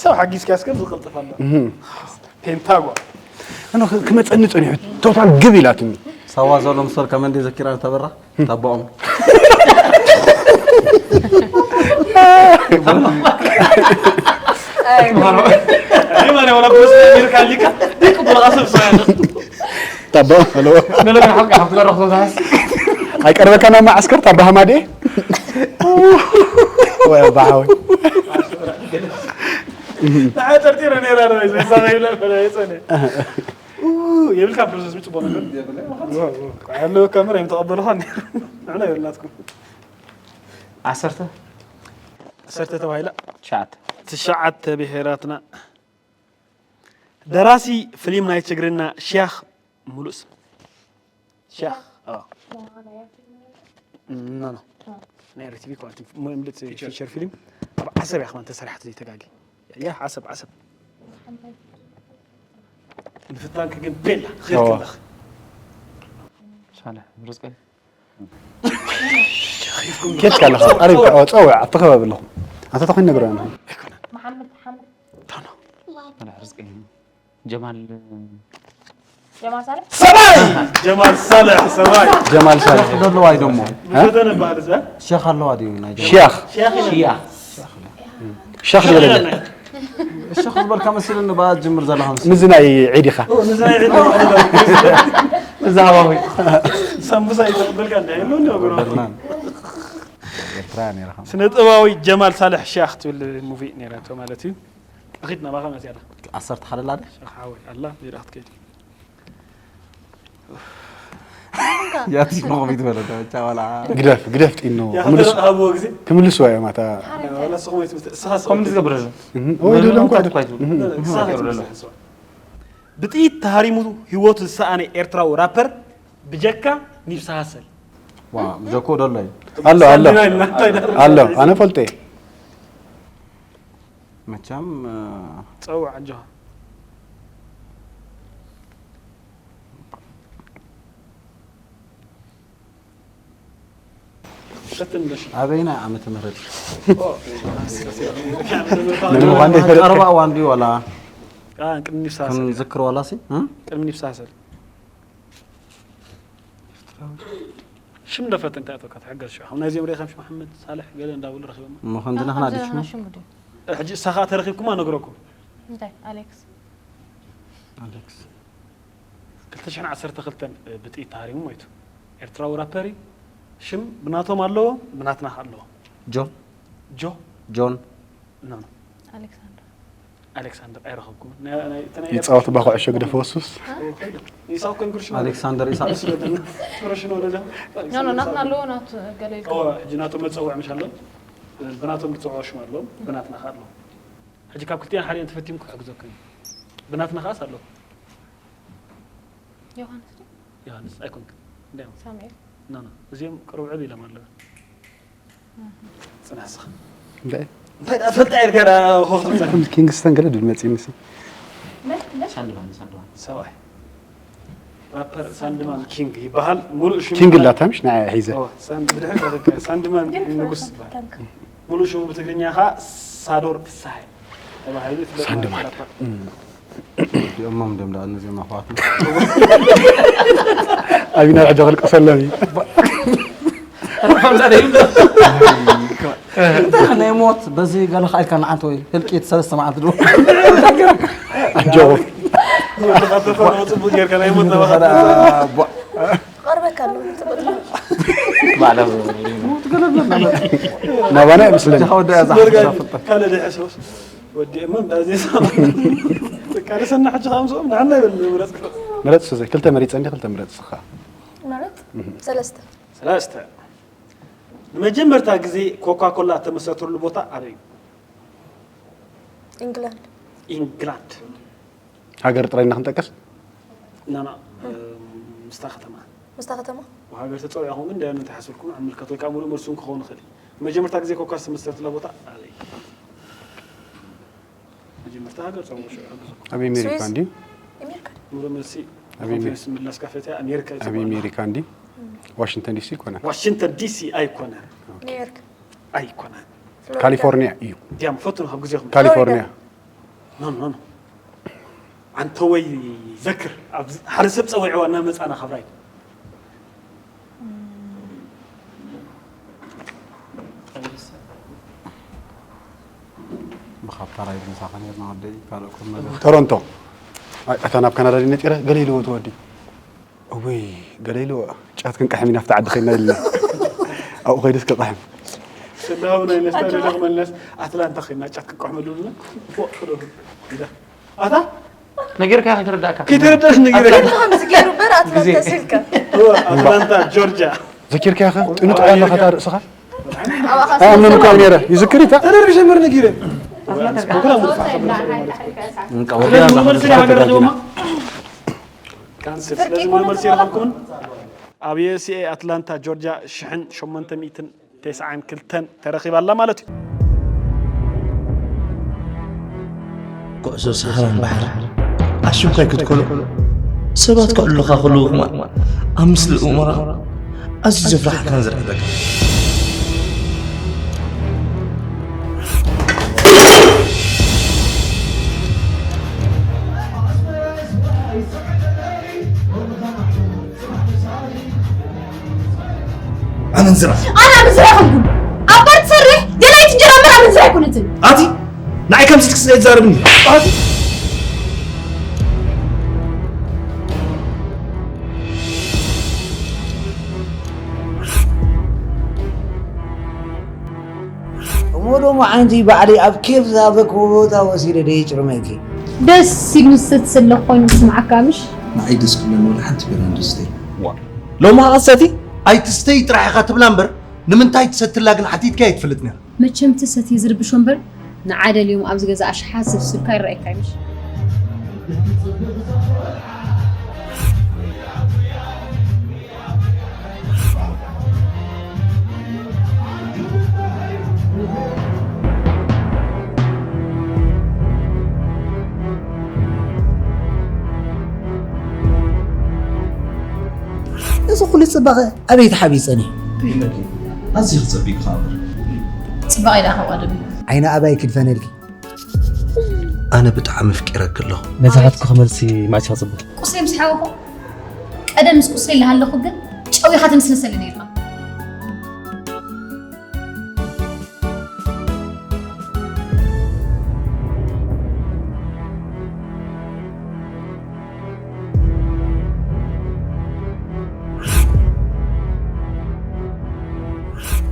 ሰብ ሓጊዝካ እስከ ዝቕልጥፍ ኣሎ ፔንታጎን ኣነ ክመፀኒ ፀኒሑ ቶታል ግብ ኢላትኒ ሳዋ ዘሎ ምስበልካ መን ዘኪራ ተበራ ታባኦም ማን ወላ ብስ ሚርካ ሊካ ደቂ ብላቃ ሰብ ሰው ያለ ታባኦም ኣለዎ ገለገለ ሓቂ ሓፍቲ ቀረኹ ተዛሓስ ኣይቀርበካ ናብ ማዓስከር ታባ ሃማዴ ወይ ኣባ ሓወይ ንዓይ ጠርጢረ ነይራ ነው ይዛ ይብላ ፈለ ይጸነ የብልካ ፕሮሰስ ምጽቦ ነገር ኣለዎ ካምር ኣይምተቐበልኻ ንሕና የብልናትኩም ዓሰርተ ዓሰርተ ተባሂላ ትሽዓተ ትሽዓተ ብሄራትና ደራሲ ፍሊም ናይ ትግርና ሽያኽ ሙሉእ ስም ሽያኽ ኖ ኖ ናይ ሪቲቪ ኮንት ምልጥ ፊቸር ፊልም ኣብ ዓሰብ እያ ከማን ተሰሪሓት ዘይተጋጊ ያ ዓሰብ ዓሰብ ንፍታንክ ግን ቤላ ኸይርክለኽ ሳልሕ ርዝቀይ ኬድካ ኣለኻ ቀሪብካ ኦ፣ ፀውዕ ኣብቲ ከባቢ ኣለኹ ኣታ ተኾይን ነግረና መሓመድ ሓመድ ታኖ ሳልሕ ርዝቀይ ጀማል ጀማል ሳልሕ ሰባይ ጀማል ሳልሕ ሰባይ ጀማል ሳልሕ ደለዋ እዩ ደሞ ምፈተነ በሃል እዛ ሸኽ ኣለዋ ድዩ ናይ ጀማ ሽያኽ ሽያ ሸኽ ዝበለለ ሸኽ ዝበልካ መሲልኒ ብኣ ጅምር ዘለኻ ምስ ምዚ ናይ ዒድ ኢኻ ንዝናይ እዛ ሃዋዊ ሳምቡሳ ይተቕበልካ እንዳ የሎ እንዲ ወገኖ በርናን ኤርትራ ነይርኻ ስነ ጥበባዊ ጀማል ሳልሕ ሽያኽ ትብል ሙቪ ነይራቶ ማለት እዩ ኣኺድ ናባኻ መፅያላ ዓሰርተ ሓደ ላደ ሓወይ ኣላ ሜዳ ክትከይድ ያቲ ኮሚት በለታ ብቻ ዋላ ግደፍ ግደፍ ጢኖ ያኸበረ ሃብዎ ግዜ ክምልስዋ እዮም ኣታ ዋላ ስኹም ወይ ትምህርቲ እስኻ ከምዚ ዝገብረሉ ወይ ደሎም ኳ ብጥይት ተሃሪሙ ህይወቱ ዝሰኣነ ኤርትራዊ ራፐር ብጀካ ኒብስ ሃሰል ዋ ጀኮ ደሎ እዩ ኣሎ ኣሎ ኣሎ ኣነ ፈልጠ መቸም ፀውዕ ኣጆኻ ፈትን በሽ ኣበይናይ ዓመተ ምህረት ንምዃን ዘይፈለጥካ ቀረባ እዋን ድዩ ዋላ ቅድሚ ኒብስ ሃሰል ክንዝክር ዋላ ሲ እ? ቅድሚ ኒብስ ሃሰል ሽም ደፈት እንታይ ኣቶካ ትሕገዝ ሽዑ ከም ናይዚኦም ሪኢኻ ምሽ መሓመድ ሳልሕ ገለ እንዳበሉ ረኺቦም እሞ ከምዚ ናኽና ድሽሙ ሽሙ ድዩ ሕጂ እሳ ከዓ ተረኺብኩማ ነግረኩም እንታይ ኣሌክስ ኣሌክስ ክልተ ሽሕን ዓሰርተ ክልተን ብጥይት ተሃሪሙ ሞይቱ ኤርትራዊ ራፐር እዩ ሽም ብናቶም ኣለዎ ብናትና ከዓ ኣለዎ ጆን ጆ ጆን ኖ ኖ ኣሌክሳንደር ኣሌክሳንደር ኣይረኸብኩም ይፃወት ባ ኩዕሾ ግደፍ ወሱስ ኢሳቅ ኮንኩርሽ ኣሌክሳንደር ኢሳቅ ሽኖ ወለዳ ኖ ኖ ናትና ኣለዎ ናቱ ገለ ኢልካ ሕጂ ናቶም መፀውዕ ምሽ ኣሎ ብናቶም ዝፀውዖ ሽም ኣለዎም ብናትና ከዓ ኣለዎም ሕጂ ካብ ክልቲኣን ሓዲአን ተፈቲምኩ ክሕግዘኩም እዩ ብናትና ከዓስ ኣለዎ ዮሃንስ ድዩ? ዮሃንስ ኣይኮንክን እንዲያም ሳሙኤል ኖ ኖ እዚኦም ቅሩብ ዕብ ኢሎም ኣለዉ ፅናሕ ስኻ እንታይ እንታይ ደኣ ፈልጣ ኢልካ ደኣ ኾኽትምፀ ኪንግስተን ገለ ድብል መፅእኒ ሲ ሳንድማን ሳንድማን ሰብኣይ ራፐር ሳንድማን ኪንግ ይበሃል ሙሉእ ሽሙ ኪንግ ላታ ምሽ ንዓይ ሒዘ ኦ፣ ሳን- ብድሕሪት ኣለካ። ሳንድማን ንጉስ ይበሃል ሙሉእ ሽሙ ብትግርኛ ኸዓ ሳዶር ፍስሃይ ተባሂሉ ይፍለጥ ማለት ሳንድማን። ራፐር። እዚኦም ሞም ደም ደኣ እነዚኦም ኣሕዋትና ኣቢና ሕጂ ክልቀሰሎም እዩ እንታይ ናይ ሞት በዚ ገለ ከኣ ኢልካ ንዓንተ ወይ ህልቂት ሰለስተ መዓልቲ ድሮ ኣጆኹም። ወድኻ ተኾነ ጽቡቅ ጌርካ ናይ ሞት ናባኻ ቀርበካ ኣሎ ትብል ናባና ይመስለኒ። ጃኻ ወደ ያዛ ሓፍታ ፍልጠት ካልእ ደይ ሕሰብስ ወዲ እማ እንዳዚ ቃልሰና ሕጂ ከምስኦም ንዓና ይበል ምረጽ ምረጽ ሱዘይ ክልተ መሪጸ እንዲ ክልተ ምረጽ ስኻ ማለት ሰለስተ ሰለስተ ንመጀመርታ ግዜ ኮካ ኮላ ተመሰረተሉ ቦታ ኣበይ እዩ? ኢንግላንድ ኢንግላንድ ሃገር ጥራይ ኢና ክንጠቅስ ናና ምስታ ከተማ ምስታ ከተማ ሃገር ተፀሪዕኹም ግን ዳያኑ እንተሓስብኩም ኣመልከት ወይ ከዓ ሙሉእ መልሱ እውን ክኸውን ይኽእል እዩ መጀመርታ ግዜ ኮካ ዝተመሰረተላ ቦታ ኣበይ መጀመርታ ሃገር ፀውዑ ሽዑ ሕግዙ ኣብ ኣሜሪካ እንዲ ኣሜሪካ ሙሉእ መልሲ ኣበይ ኣሜ- ኮንፈረንስ ምላስካ ፈትያ ኣሜሪካ እዩ ኣብ ዝብሃል። ኣሜሪካ እንዲ ዋሽንግተን ዲሲ ይኮነ ዋሽንግተን ዲሲ ኣይኮነን ኒውዮርክ ኣይኮነን ካሊፎርኒያ እዩ ድያም ፈትኑ ካብ ግዜኹም ካሊፎርኒያ ኖ ኖ ኖ ኣንተ ወይ ዘክር ኣብዚ ሓደ ሰብ ፀዊዕዋ እናመፃና ካብ ራይ ብኻብ ታራይ ምሳኻ ነርና ወደይ ካልእ ቁም ነገር ቶሮንቶ ኣይ፣ እታ ናብ ካናዳ ድዩ ነጢረ ገለ ኢልዎ እቲ ወዲ እወይ ገለ ኢልዎ ጫት ክንቀሕም ኢና ኣብቲ ዓዲ ኸይና ኢልና ኣብኡ ኸይዱስ ክቐሕም ስዳው ናይ ነስታ ደለኽ መለስ ኣትላንታ ኸይና ጫት ክንቀሕመሉ ኢልና ፎቅ ክደዱ ኢላ ኣታ ነገርካ ከይተረዳእካ ከይተረዳእሽ ነገር ከምዚ ገይሩ እምበር ኣትላንታ ስልካ ኣትላንታ ጆርጂያ ዘኪርካያ ኸ ጥንጡ ኣለኻ እታ ርእስኻ ኣባኻ ኣይኣምነን እኳ ነይረ ይዝክር ይታ ተደርቢ ጀመር ነጊረ ስለዚ ሙሉ መልሲ ሃገር ዞማ ካንስል ስለዚ ሙሉ መልሲ ይረኸብኩምን ኣብ ዩኤስኤ ኣትላንታ ጆርጂያ ሽሕን ሸሞንተ ሚእትን ተስዓን ክልተን ተረኺባ ኣላ ማለት እዩ ኩዕሶ ሰሃራን ባሕሪ ኣሽንኳይ ክትኮሎ ሰባት ከዕልሉኻ ከለዉ ከማን ኣብ ምስሊ እሞራ ኣዝዩ ዘፍርሓካን ዘርዕደካ ኣመንዝራ ኣነ ኣመንዝራ ኣይኮንኩን። ኣብ ባር ትሰርሕ ደላይት እንጀራ እምበር ኣመንዝራ ኣይኮነትን። ኣቲ ንዓይ ከምዚ ትክስለ ትዛረብኒ ኣቲ እሞ ደሞ ሓንቲ ባዕለይ ኣብ ኬፍ ዝሃበክዎ ቦታ ወሲደ ደየጭርመኪ። ደስ ኢሉ ዝሰቲ ስለ ኮይኑ ዝስምዓካ ምሽ? ንዓይ ደስ ክብለኒ ወላ ሓንቲ ቢራ እንድዝተይ። ሎሚ ሃቐሰቲ ኣይትስተይ ጥራሕ ኢኻ ትብላ እምበር ንምንታይ ትሰትላ ግን ሓቲትካ ኣይትፈልጥ ነራ። መቸም ትሰቲ ዝርብሾ እምበር ንዓ ደልዮም ኣብዚ ገዛ ኣሽሓት ሰብ ስብካ ይረኣየካ እዩ ምሽ? እዚ ኩሉ ጽባቐ ኣበይ ተሓቢጸን እዩ? ኣዝዩ ክጸቢቕ ኸኣ እምበር። ጽባቐ ኢላ ካብ ቀደም እዩ። ዓይኒ ኣባይ ክድፈነልኪ። ኣነ ብጣዕሚ ኣፍቂረኪ ኣለኹ። ነዚ ሃትኩኺ መልሲ መዓስ ኢኻ ትጽበ? ቁስለይ ምስ ሓወኹ ቀደም ምስ ቁስለይ እናሃለኹ ግን ጨው ኢኻ ትንስንሰለይ ነይርካ።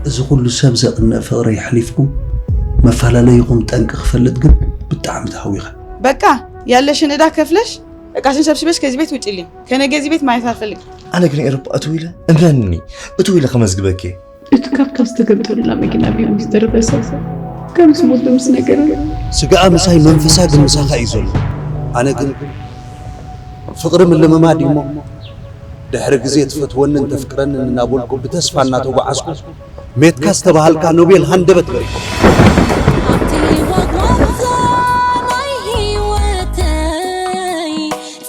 እዚ ኩሉ ሰብ ዘቕንእ ፍቕሪ የሕሊፍኩም መፈላለይኹም ጠንቂ ክፈልጥ ግን ብጣዕሚ ተሃዊኸ። በቃ ያለሽን ዕዳ ከፍለሽ እቃሽን ሰብስበሽ ከዚህ ቤት ውጪልኝ። ከነገ እዚህ ቤት ማየት አልፈልግም። ኣነ ግን ኤሮፓ እትው ኢለ እመንኒ እትው ኢለ ከመዝግበኪ። እቲ ካብታ ዝተገምጠሉላ መኪና ቢሆን ዝተረፈ ሰብ ከም ዝሞት ምስ ነገረ። ስጋኣ ምሳይ መንፈሳ ግን ምሳኻ እዩ ዘሎ። ኣነ ግን ፍቕሪ ምልምማድ እዩ እሞ ድሕሪ ግዜ ትፈትወንን ተፍቅረንን እናበልኩ ብተስፋ እናተጓዓዝኩ ሜትካ ዝተባሃልካ ኖቤል ሃንደበት በሪኹ። ኣብቲ ዋግዋግታ ናይ ህይወተይ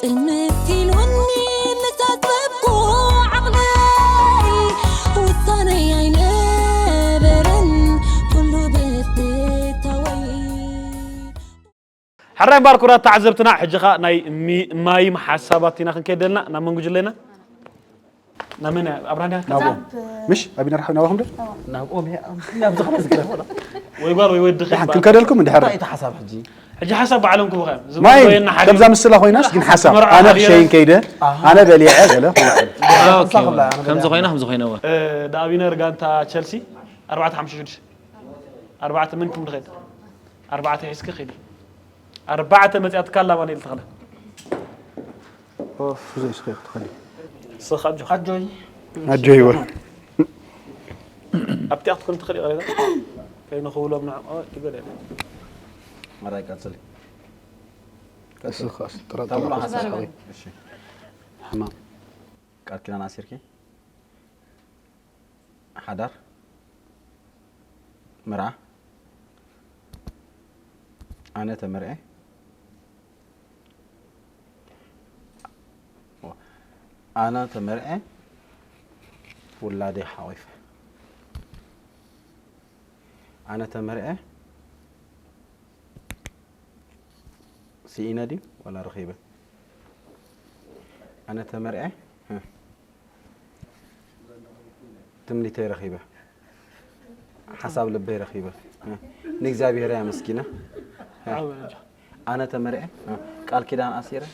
ጽልምት ኢሉኒ ምስ ኣጥበብኩ ዓቕለይ ውሳነይ ኣይነበረን ኩሉ ብፍታወይ። ሕራይ እምበኣር ክቡራት ተዓዘብትና ሕጂ ኸኣ ናይ ሚ- ማይም ሓሳባት ኢና ክንከይድ ዘለና ናብ መን ጉጅለ ኢና? ናብ መን እያ? ኣብርሃም ድያ? ናብኦም። ምሽ ኣቢነር ሓው ናባኹም ዶ? ናብኦም እያ። ናብ ዝኾነ ዝገረፈ ወይ ጓል ወይ ወዲ ኸይድ ደሓን በዓል። ክንከደልኩም እንድሕር እንታይ እቲ ሓሳብ ሕጂ? ሕጂ ሓሳብ ባዕሎም ክቡ ኸዮም። ማይ ዝመረየና ሓደ ከምዛ ምስላ ኮይናስ ግን ሓሳብ መርዓ ኣነ ሓዲረ። ክሸይን ከይደ ኣነ በሊዐ ገለ ክውዕል ከምዚ ኮይና ከምዚ ኮይነዋ እ፣ ዳኣቢነር ጋንታ ቸልሲ ኣርባዕተ ሓሙሽተ ሽዱሽተ ኣርባዕተ መን ክም ድኸይድ ኣርባዕተ ሒዝኪ ኸይዲ ኣርባዕተ መፅያትካ ኣላ ኣማኑኤል ተኽለ ኦፍ ዘይስኸ ክትኸዲ ስኽ ኣጆኻ ኣጆይ ኣጆይወ ኣብቲ ክትኮን ትኽእል ይቕሬታ ከይንኽውሎም ንዕኦም ትገለ መራይ ቀጽሊ እስኻ ጥራጥራ ተብሎ ሓሳብ ሓሳብ ሓወይ እሺ ሕማም ቃል ኪዳን ኣሲርኪ ሓዳር ምርዓ ኣነ ተመርዐ ኣነ ተመርዐ ውላደይ ሓቂፈ ኣነ ተመርዐ ስኢነ ድዩ ወላ ረኺበ ኣነ ተመርዐ ትምኒተይ ረኺበ ሓሳብ ልበይ ረኺበ ንእግዚኣብሔር ኣመስጊነ ኣነ ተመርዐ ቃል ኪዳን ኣሲረ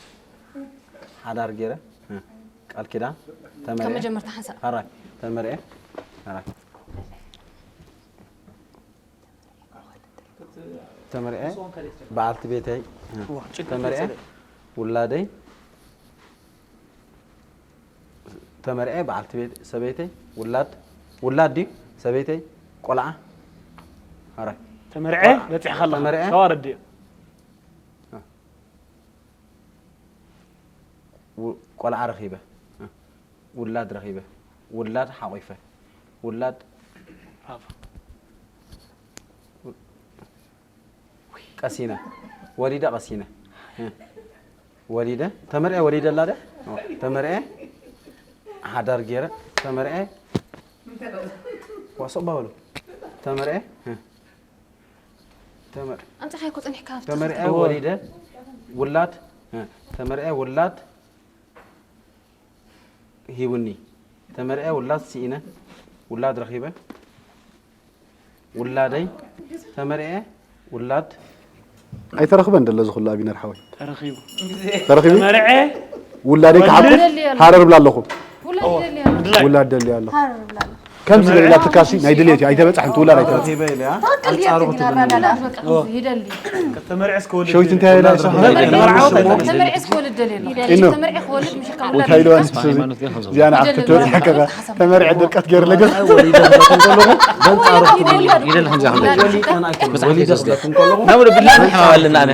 ሓዳር ገይረ ቃል ኪዳን ተመርዐ ካብ መጀመርታ ሓንሳእ ሓራይ ተመርዐ ሓራይ ተመርዐ በዓልቲ ቤተይ ተመርዐ ውላደይ ተመርዐ በዓልቲ ቤት ሰበይተይ ውላድ ውላድ ድዩ ሰበይተይ ቆልዓ ሓራይ ተመርዐ በፂሕካ ኣለኻ ተመርዐ? ተዋረድ እዩ ቆልዓ ረኺበ ውላድ ረኺበ ውላድ ሓቂፈ ውላድ ቀሲነ ወሊደ ቀሲነ ወሊደ ተመርዐ ወሊደ ኣላ ደ ተመርዐ ሓዳር ገይረ ተመርዐ ዋሶ ባበሉ ተመርዐ ተመር ኣምፅኻዮ እኮ ፀኒሕካ ኣብቲ ተመርዐ ወሊደ ውላድ ተመርዐ ውላድ ሂቡኒ ተመርዐ ውላድ ስኢነ ውላድ ረኺበ ውላደይ ተመርዐ ውላድ ኣይተረኽበን ደሎ ዝኽሉ ኣቢነር ሓወይ ተረኺቡ ተረኺቡ ተመርዐ ውላደይ ክሓቁፍ ሃረር ብላ ኣለኹ ውላድ ይደሊ ኣሎ ምድላይ ውላድ ደሊ ኣለኹ ሃረር ብላ ኣሎ ከምዚ ዝብላ ትካሲ ናይ ድልየት እዩ ኣይተበፅሐን ትውላድ ኣይተበፅሐን ረኺበ ኢለ ትኽክል ድያ ኣንጻሩ ትግና ክትብሉ ራዳ በቃ ከምዚ ይደሊ ተመርዐ እስከ ወልድ ሸዊት እንታይ ኢላ ይስራሕ ተመርዐ እስከ ወልድ ደሊ ኣሎ ኢኖ። ተመርዐ ክወልድ ምሽ ካብ ውላድ እንታይ ኢልዋ ምሽ ንሱ እዚኣ ንዓክቲ ትበፅሓ ከዛ ተመርዐ ድርቀት ገይሩ ለገ ወሊደ ክብለኩም ከለኹ ይደል ከምዚ ወሊደ ክብለኩም ከለኹ ናብ ብላ ንሕማም ኣለና ኣነ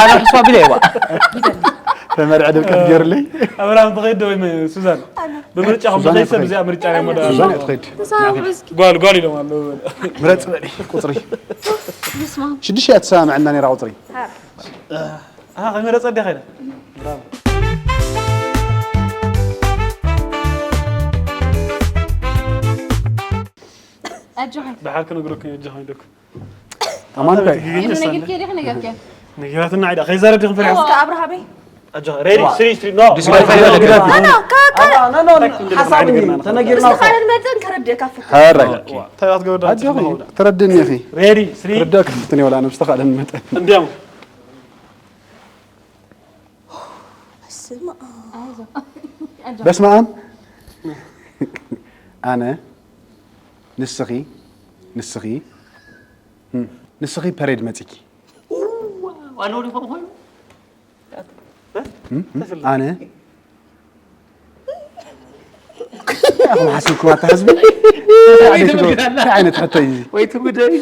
ኣነ ሕስባ ቢለ ይዋ ተመርዐ ድርቀት ገይሩለይ ኣብርሃም ትኸይድ ዶ ወይ ሱዛን ብምርጫኹም ሱዛን ትኸይድ ሰብ ትኸይድ። እዚኣ ምርጫ እዮም ወደ ሱዛን እያ ትኸይድ ተሳውዕስ ጓል ጓል ኢሎም ኣለዉ ምረፅ በሊ ቁፅሪ ንስማ ሽዱሽተ እያ ትሰማምዐና ነይራ ቁፅሪ ኣሃ ከመረፀ ዲያ ኸይዳ ኣጆኻ ብሓር ክነግረኩም እየ እጆኻ ኢለኩም ኣማን ከ ኢሉ ነጊርክዮ ዲኺ ነገርክዮ ነጊራትና ዓይዳ ከይዛረብ ዲኹም ፈሪሕኩም እስከ ኣብርሃመይ ኣጆኻ ሬዲ ስሪ ስሪ ኖ ኣና ካካ ተነጊርና ንስኻ ንመጠን ከረድእካ ፍት ሕራይ እንታይ ክትገብር ዳ ኣጆኺ ትረድእኒ ኢኺ ሬዲ ስሪ ክርዳእ ክፍትን የብላ ነብስኻ ለመጠን እንዲያም ስማ በስመ ኣብ ኣነ ንስኺ ንስኺ እም፣ ንስኺ ፐሬድ መፂኪ ዋናው ሊሆን ኮይኑ እም፣ ኣነ ኣኹም ሓሲብኩም ኣታ ህዝቢ እንታይ ዓይነት ሕቶ እዩ እዚ? ወይ ትጉደይ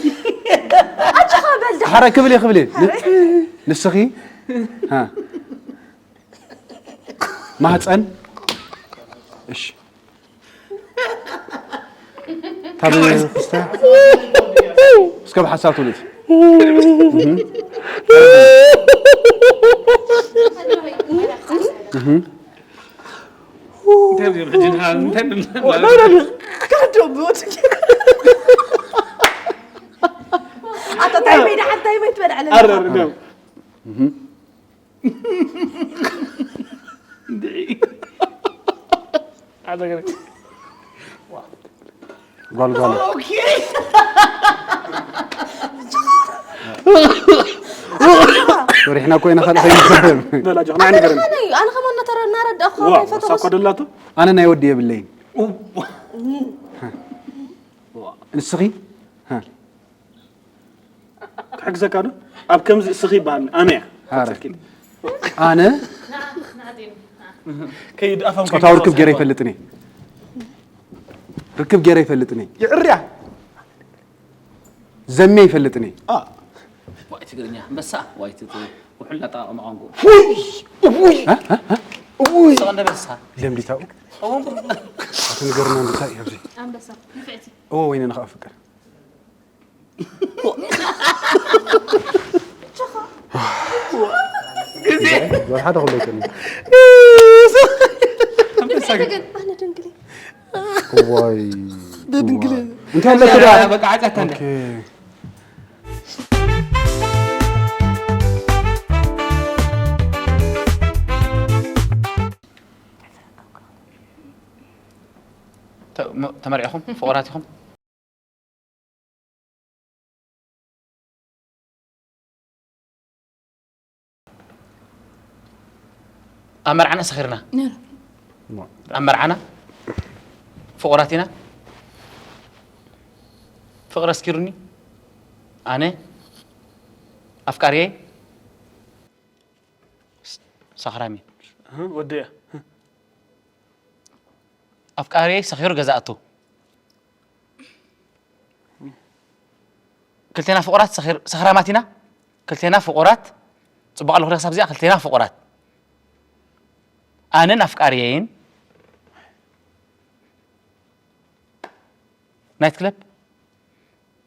ሓረ ክብል እየ ክብል እየ ን- ንስኺ ሃ። ማህፀን እሺ ታብ ክስታ እስከ ብሓሳብ ትውልድ እንታይ እዮም ሕጂ ንሃ እንታይ ብልና ኣታ እንታይ መይዳ ሓንታይ መይት በልዐለ ኣረር ነው ጓል ጓል። ወሪሕና እኮ ኢና ካልእ ከይንዛረብ። በላ ጆ፣ ንዓይ ንገረኒ። ኣነ፣ ኣነ ከማን እናተረ-፣ እናረዳእኩ ዋ፣ ከማን እሳ እኮ ይፈተኹስ። ደላቶ? ኣነ ናይ ወዲ የብለይን። እዋ። ንስኺ? ሃ። ክሕግዘካ ዶ? ኣብ ከምዚ እስኺ ይበሃል። ኣነ እያ። ኣረ። ኣነ ከይድ ኣፈም ጾታዊ ርክብ ገይረ ይፈልጥን እየ። ርክብ ገይረ ይፈልጥን እየ። ይዕርያ። ዘሜ ይፈልጥን እየ። አ። ዋይ ትግርኛ፣ ኣንበሳ፣ ዋይ ትት-፣ ውሑል እናጠቓቐመ ቋንቋ። ውይ! ውይ! እ? እ? እ? ውይ! ስቕ እንደ ኣንበሳ። ለምዲታኡ? እዎ። ኣቲ ንገርና እንታይ እዩ ኣብዚ? ኣንበሳ፣ ንፍዕቲ። እዎ፣ ወይነ ንኸኣ ፍቅር። ግዜ። ጓል ሓደ ኩሎ ይከኒ። ኣንበሳ ግን። ኣነ ደንግለ። እዋይ። ደድንግለ። እንታይ ኣለካ ዳ? በቃ ዓጻታ እንደ። ኦኬ። ተ-፣ መ-፣ ተመሪዕኹም? ፍቑራት ኢኹም? ኣብ መርዓና ሰኺርና። ነይሩ። ኣብ መርዓና ፍቑራት ኢና። ፍቕሪ ኣስኪሩኒ። ኣነ ኣፍቃሪየይ ስ-፣ ሰኽራም እዩ። እህ፣ ወዲ እያ። ኣፍቃሪየይ ሰኺሩ ገዛ ኣቱ። ክልቴና ፍቑራት ሰኺር-፣ ሰኽራማት ኢና። ክልቴና ፍቑራት፣ ጽቡቕ ኣለኹ ክሳብ እዚኣ፣ ክልቴና ፍቑራት። ኣነን ኣፍቃሪየይን ናይት ክለብ፣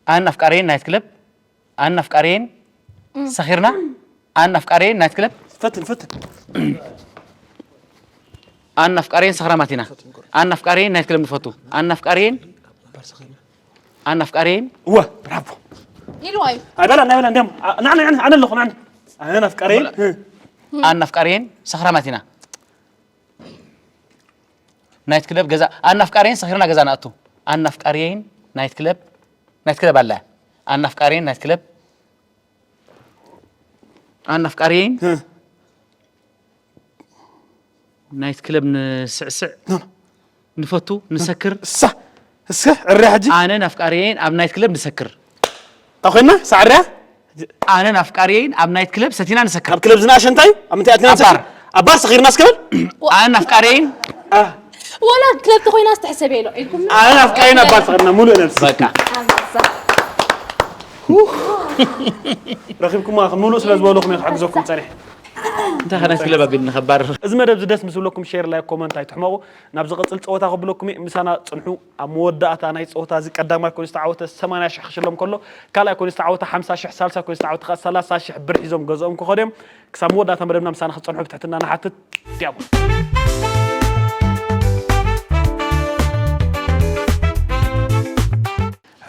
ኣነን ኣፍቃሪየይን ናይት ክለብ፣ ኣነን ኣፍቃሪየይን ሰኺርና፣ ኣነን ኣፍቃሪየይን ናይት ክለብ። ፈትን፣ ፈትን። ኣነን ኣፍቃሪየይን ሰኽራማት ኢና። ኣነን ኣፍቃሪየይን ናይት ክለብ ንፈቱ። ኣነን ኣፍቃሪየይን፣ ኣነን ኣፍቃሪየይን። እወ፣ ብራቮ። ኢልዋ እዩ። ኣይበላ፣ ኣይበላ፣ እንዲያም፣ አ-፣ ንዓኒ፣ ንዓኒ፣ ኣነ ኣለኹ፣ ንዓኒ። ኣነን ኣፍቃሪየይን፣ እ። ኣነን ኣፍቃሪየይን ሰኽራማት ኢና። ናይት ክለብ ገዛ፣ ኣነን ኣፍቃሪየይን ሰኺርና ገዛ ንኣቱ። ኣነን ኣፍቃሪየይን ናይት ክለብ፣ ናይት ክለብ ኣላ። ኣነን ኣፍቃሪየይን ናይት ክለብ፣ ኣነን ኣፍቃሪየይን እ። ናይት ክለብ ንስዕስዕ፣ ኖ፣ ኖ። ንፈቱ፣ ንሰክር። እሳ፣ እስከ ዕርያ ሕጂ። ኣነን ኣፍቃሪየይን ኣብ ናይት ክለብ ንሰክር። እንታይ ኮይና? ሳዕርያ? ኣነን ኣፍቃሪየይን ኣብ ናይት ክለብ ሰቲና ንሰክር። ኣብ ክለብ ዝናኣሸ እንታይ? ኣብ ምንታይ ኣትና ንሰክር? ኣብ ባር። ኣብ ባር ሰኺርና እስከ በል። ኣነን ኣፍቃሪየይን አ። ወላ ክለብ ተኾይና ዝተሕሰብ ኢሎ ኢልኩም። ኣነን ኣፍቃሪየይን ኣብ ባር ሰኺርና ሙሉእ ነብሲ። በቃ። ኣንበሳ። ረኺብኩማ፣ ምሉእ ስለ ዝበለኹም እየ ክሕግዘኩም ጸኒሐ። እንታይ ከ ናይት ክለብ ኣቢልና ከባርር? እዚ መደብ እዚ ደስ ምስ ብለኩም ሼር፣ ላይክ፣ ኮመንት ኣይትሕመቑ። ናብ ዝቐጽል ጸወታ ከብለኩም እየ። ምሳና ጽንሑ። ኣብ መወዳእታ ናይ ጸወታ እዚ ቀዳማይ ኮይኑ ዝተዓወተ ሰማንያ ሽሕ ክሽለም ከሎ፣ ካልኣይ ኮይኑ ዝተዓወተ ሓምሳ ሽሕ፣ ሳልሳይ ኮይኑ ዝተዓወተ ከኣ ሰላሳ ሽሕ ብር ሒዞም ገዝኦም ክኸዱ እዮም። ክሳብ መወዳእታ መደብና ምሳና ክትጸንሑ ብትሕትና ንሓትት። ዲያቦል።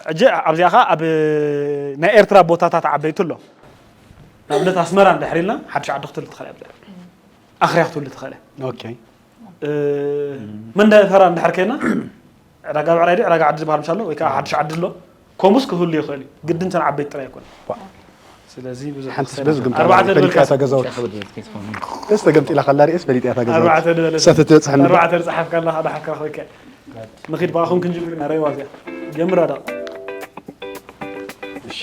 ሕጂ ኣብዚኣ ኸኣ ኣብ ናይ ኤርትራ ቦታታት ዓበይቲ ኣሎ። ንኣብነት ኣስመራ እንድሕር ኢልና ሓድሽ ዓዲ ክትህሉ ትኽእል እያ ኣብዚኣ። ኣኽርያ ክትህሉ ትኽእል እያ። ኦኬ። እ፣ መንደፈራ እንድሕር ከይና ዕዳጋ ብዕራይ ድዩ ዕዳጋ ዓዲ ዝበሃል ምሽ ኣሎ ወይ ከዓ ሓድሽ ዓዲ ኣሎ። ኮምኡስ ክህሉ ይኽእል እዩ። ግድን እተን ዓበይቲ ጥራይ ኣይኮነን። ዋ። ስለዚ ብዙሕ ሓንቲ ክትኽእል በዚ ትኽእል። ግምት ኣርባዕተ ኣርባዕተ ፈሊጥ እያ ድበለስ። እታ ገዛውቲ። ደስ ተገምጢላ ከላ ርኤስ ፈሊጥ እያ እታ ገዛውቲ። ኣርባዕተ ድበለስ። ሰተ ትበጽሐኒ። ኣርባዕተ ድጻሓፍካ ኣለኻ ድሓካ ኮይከ። ንኺድ ብኣኹም ክንጅምር ኢና ረይዋ እዚኣ። ጀምራ ደቕ። እሺ።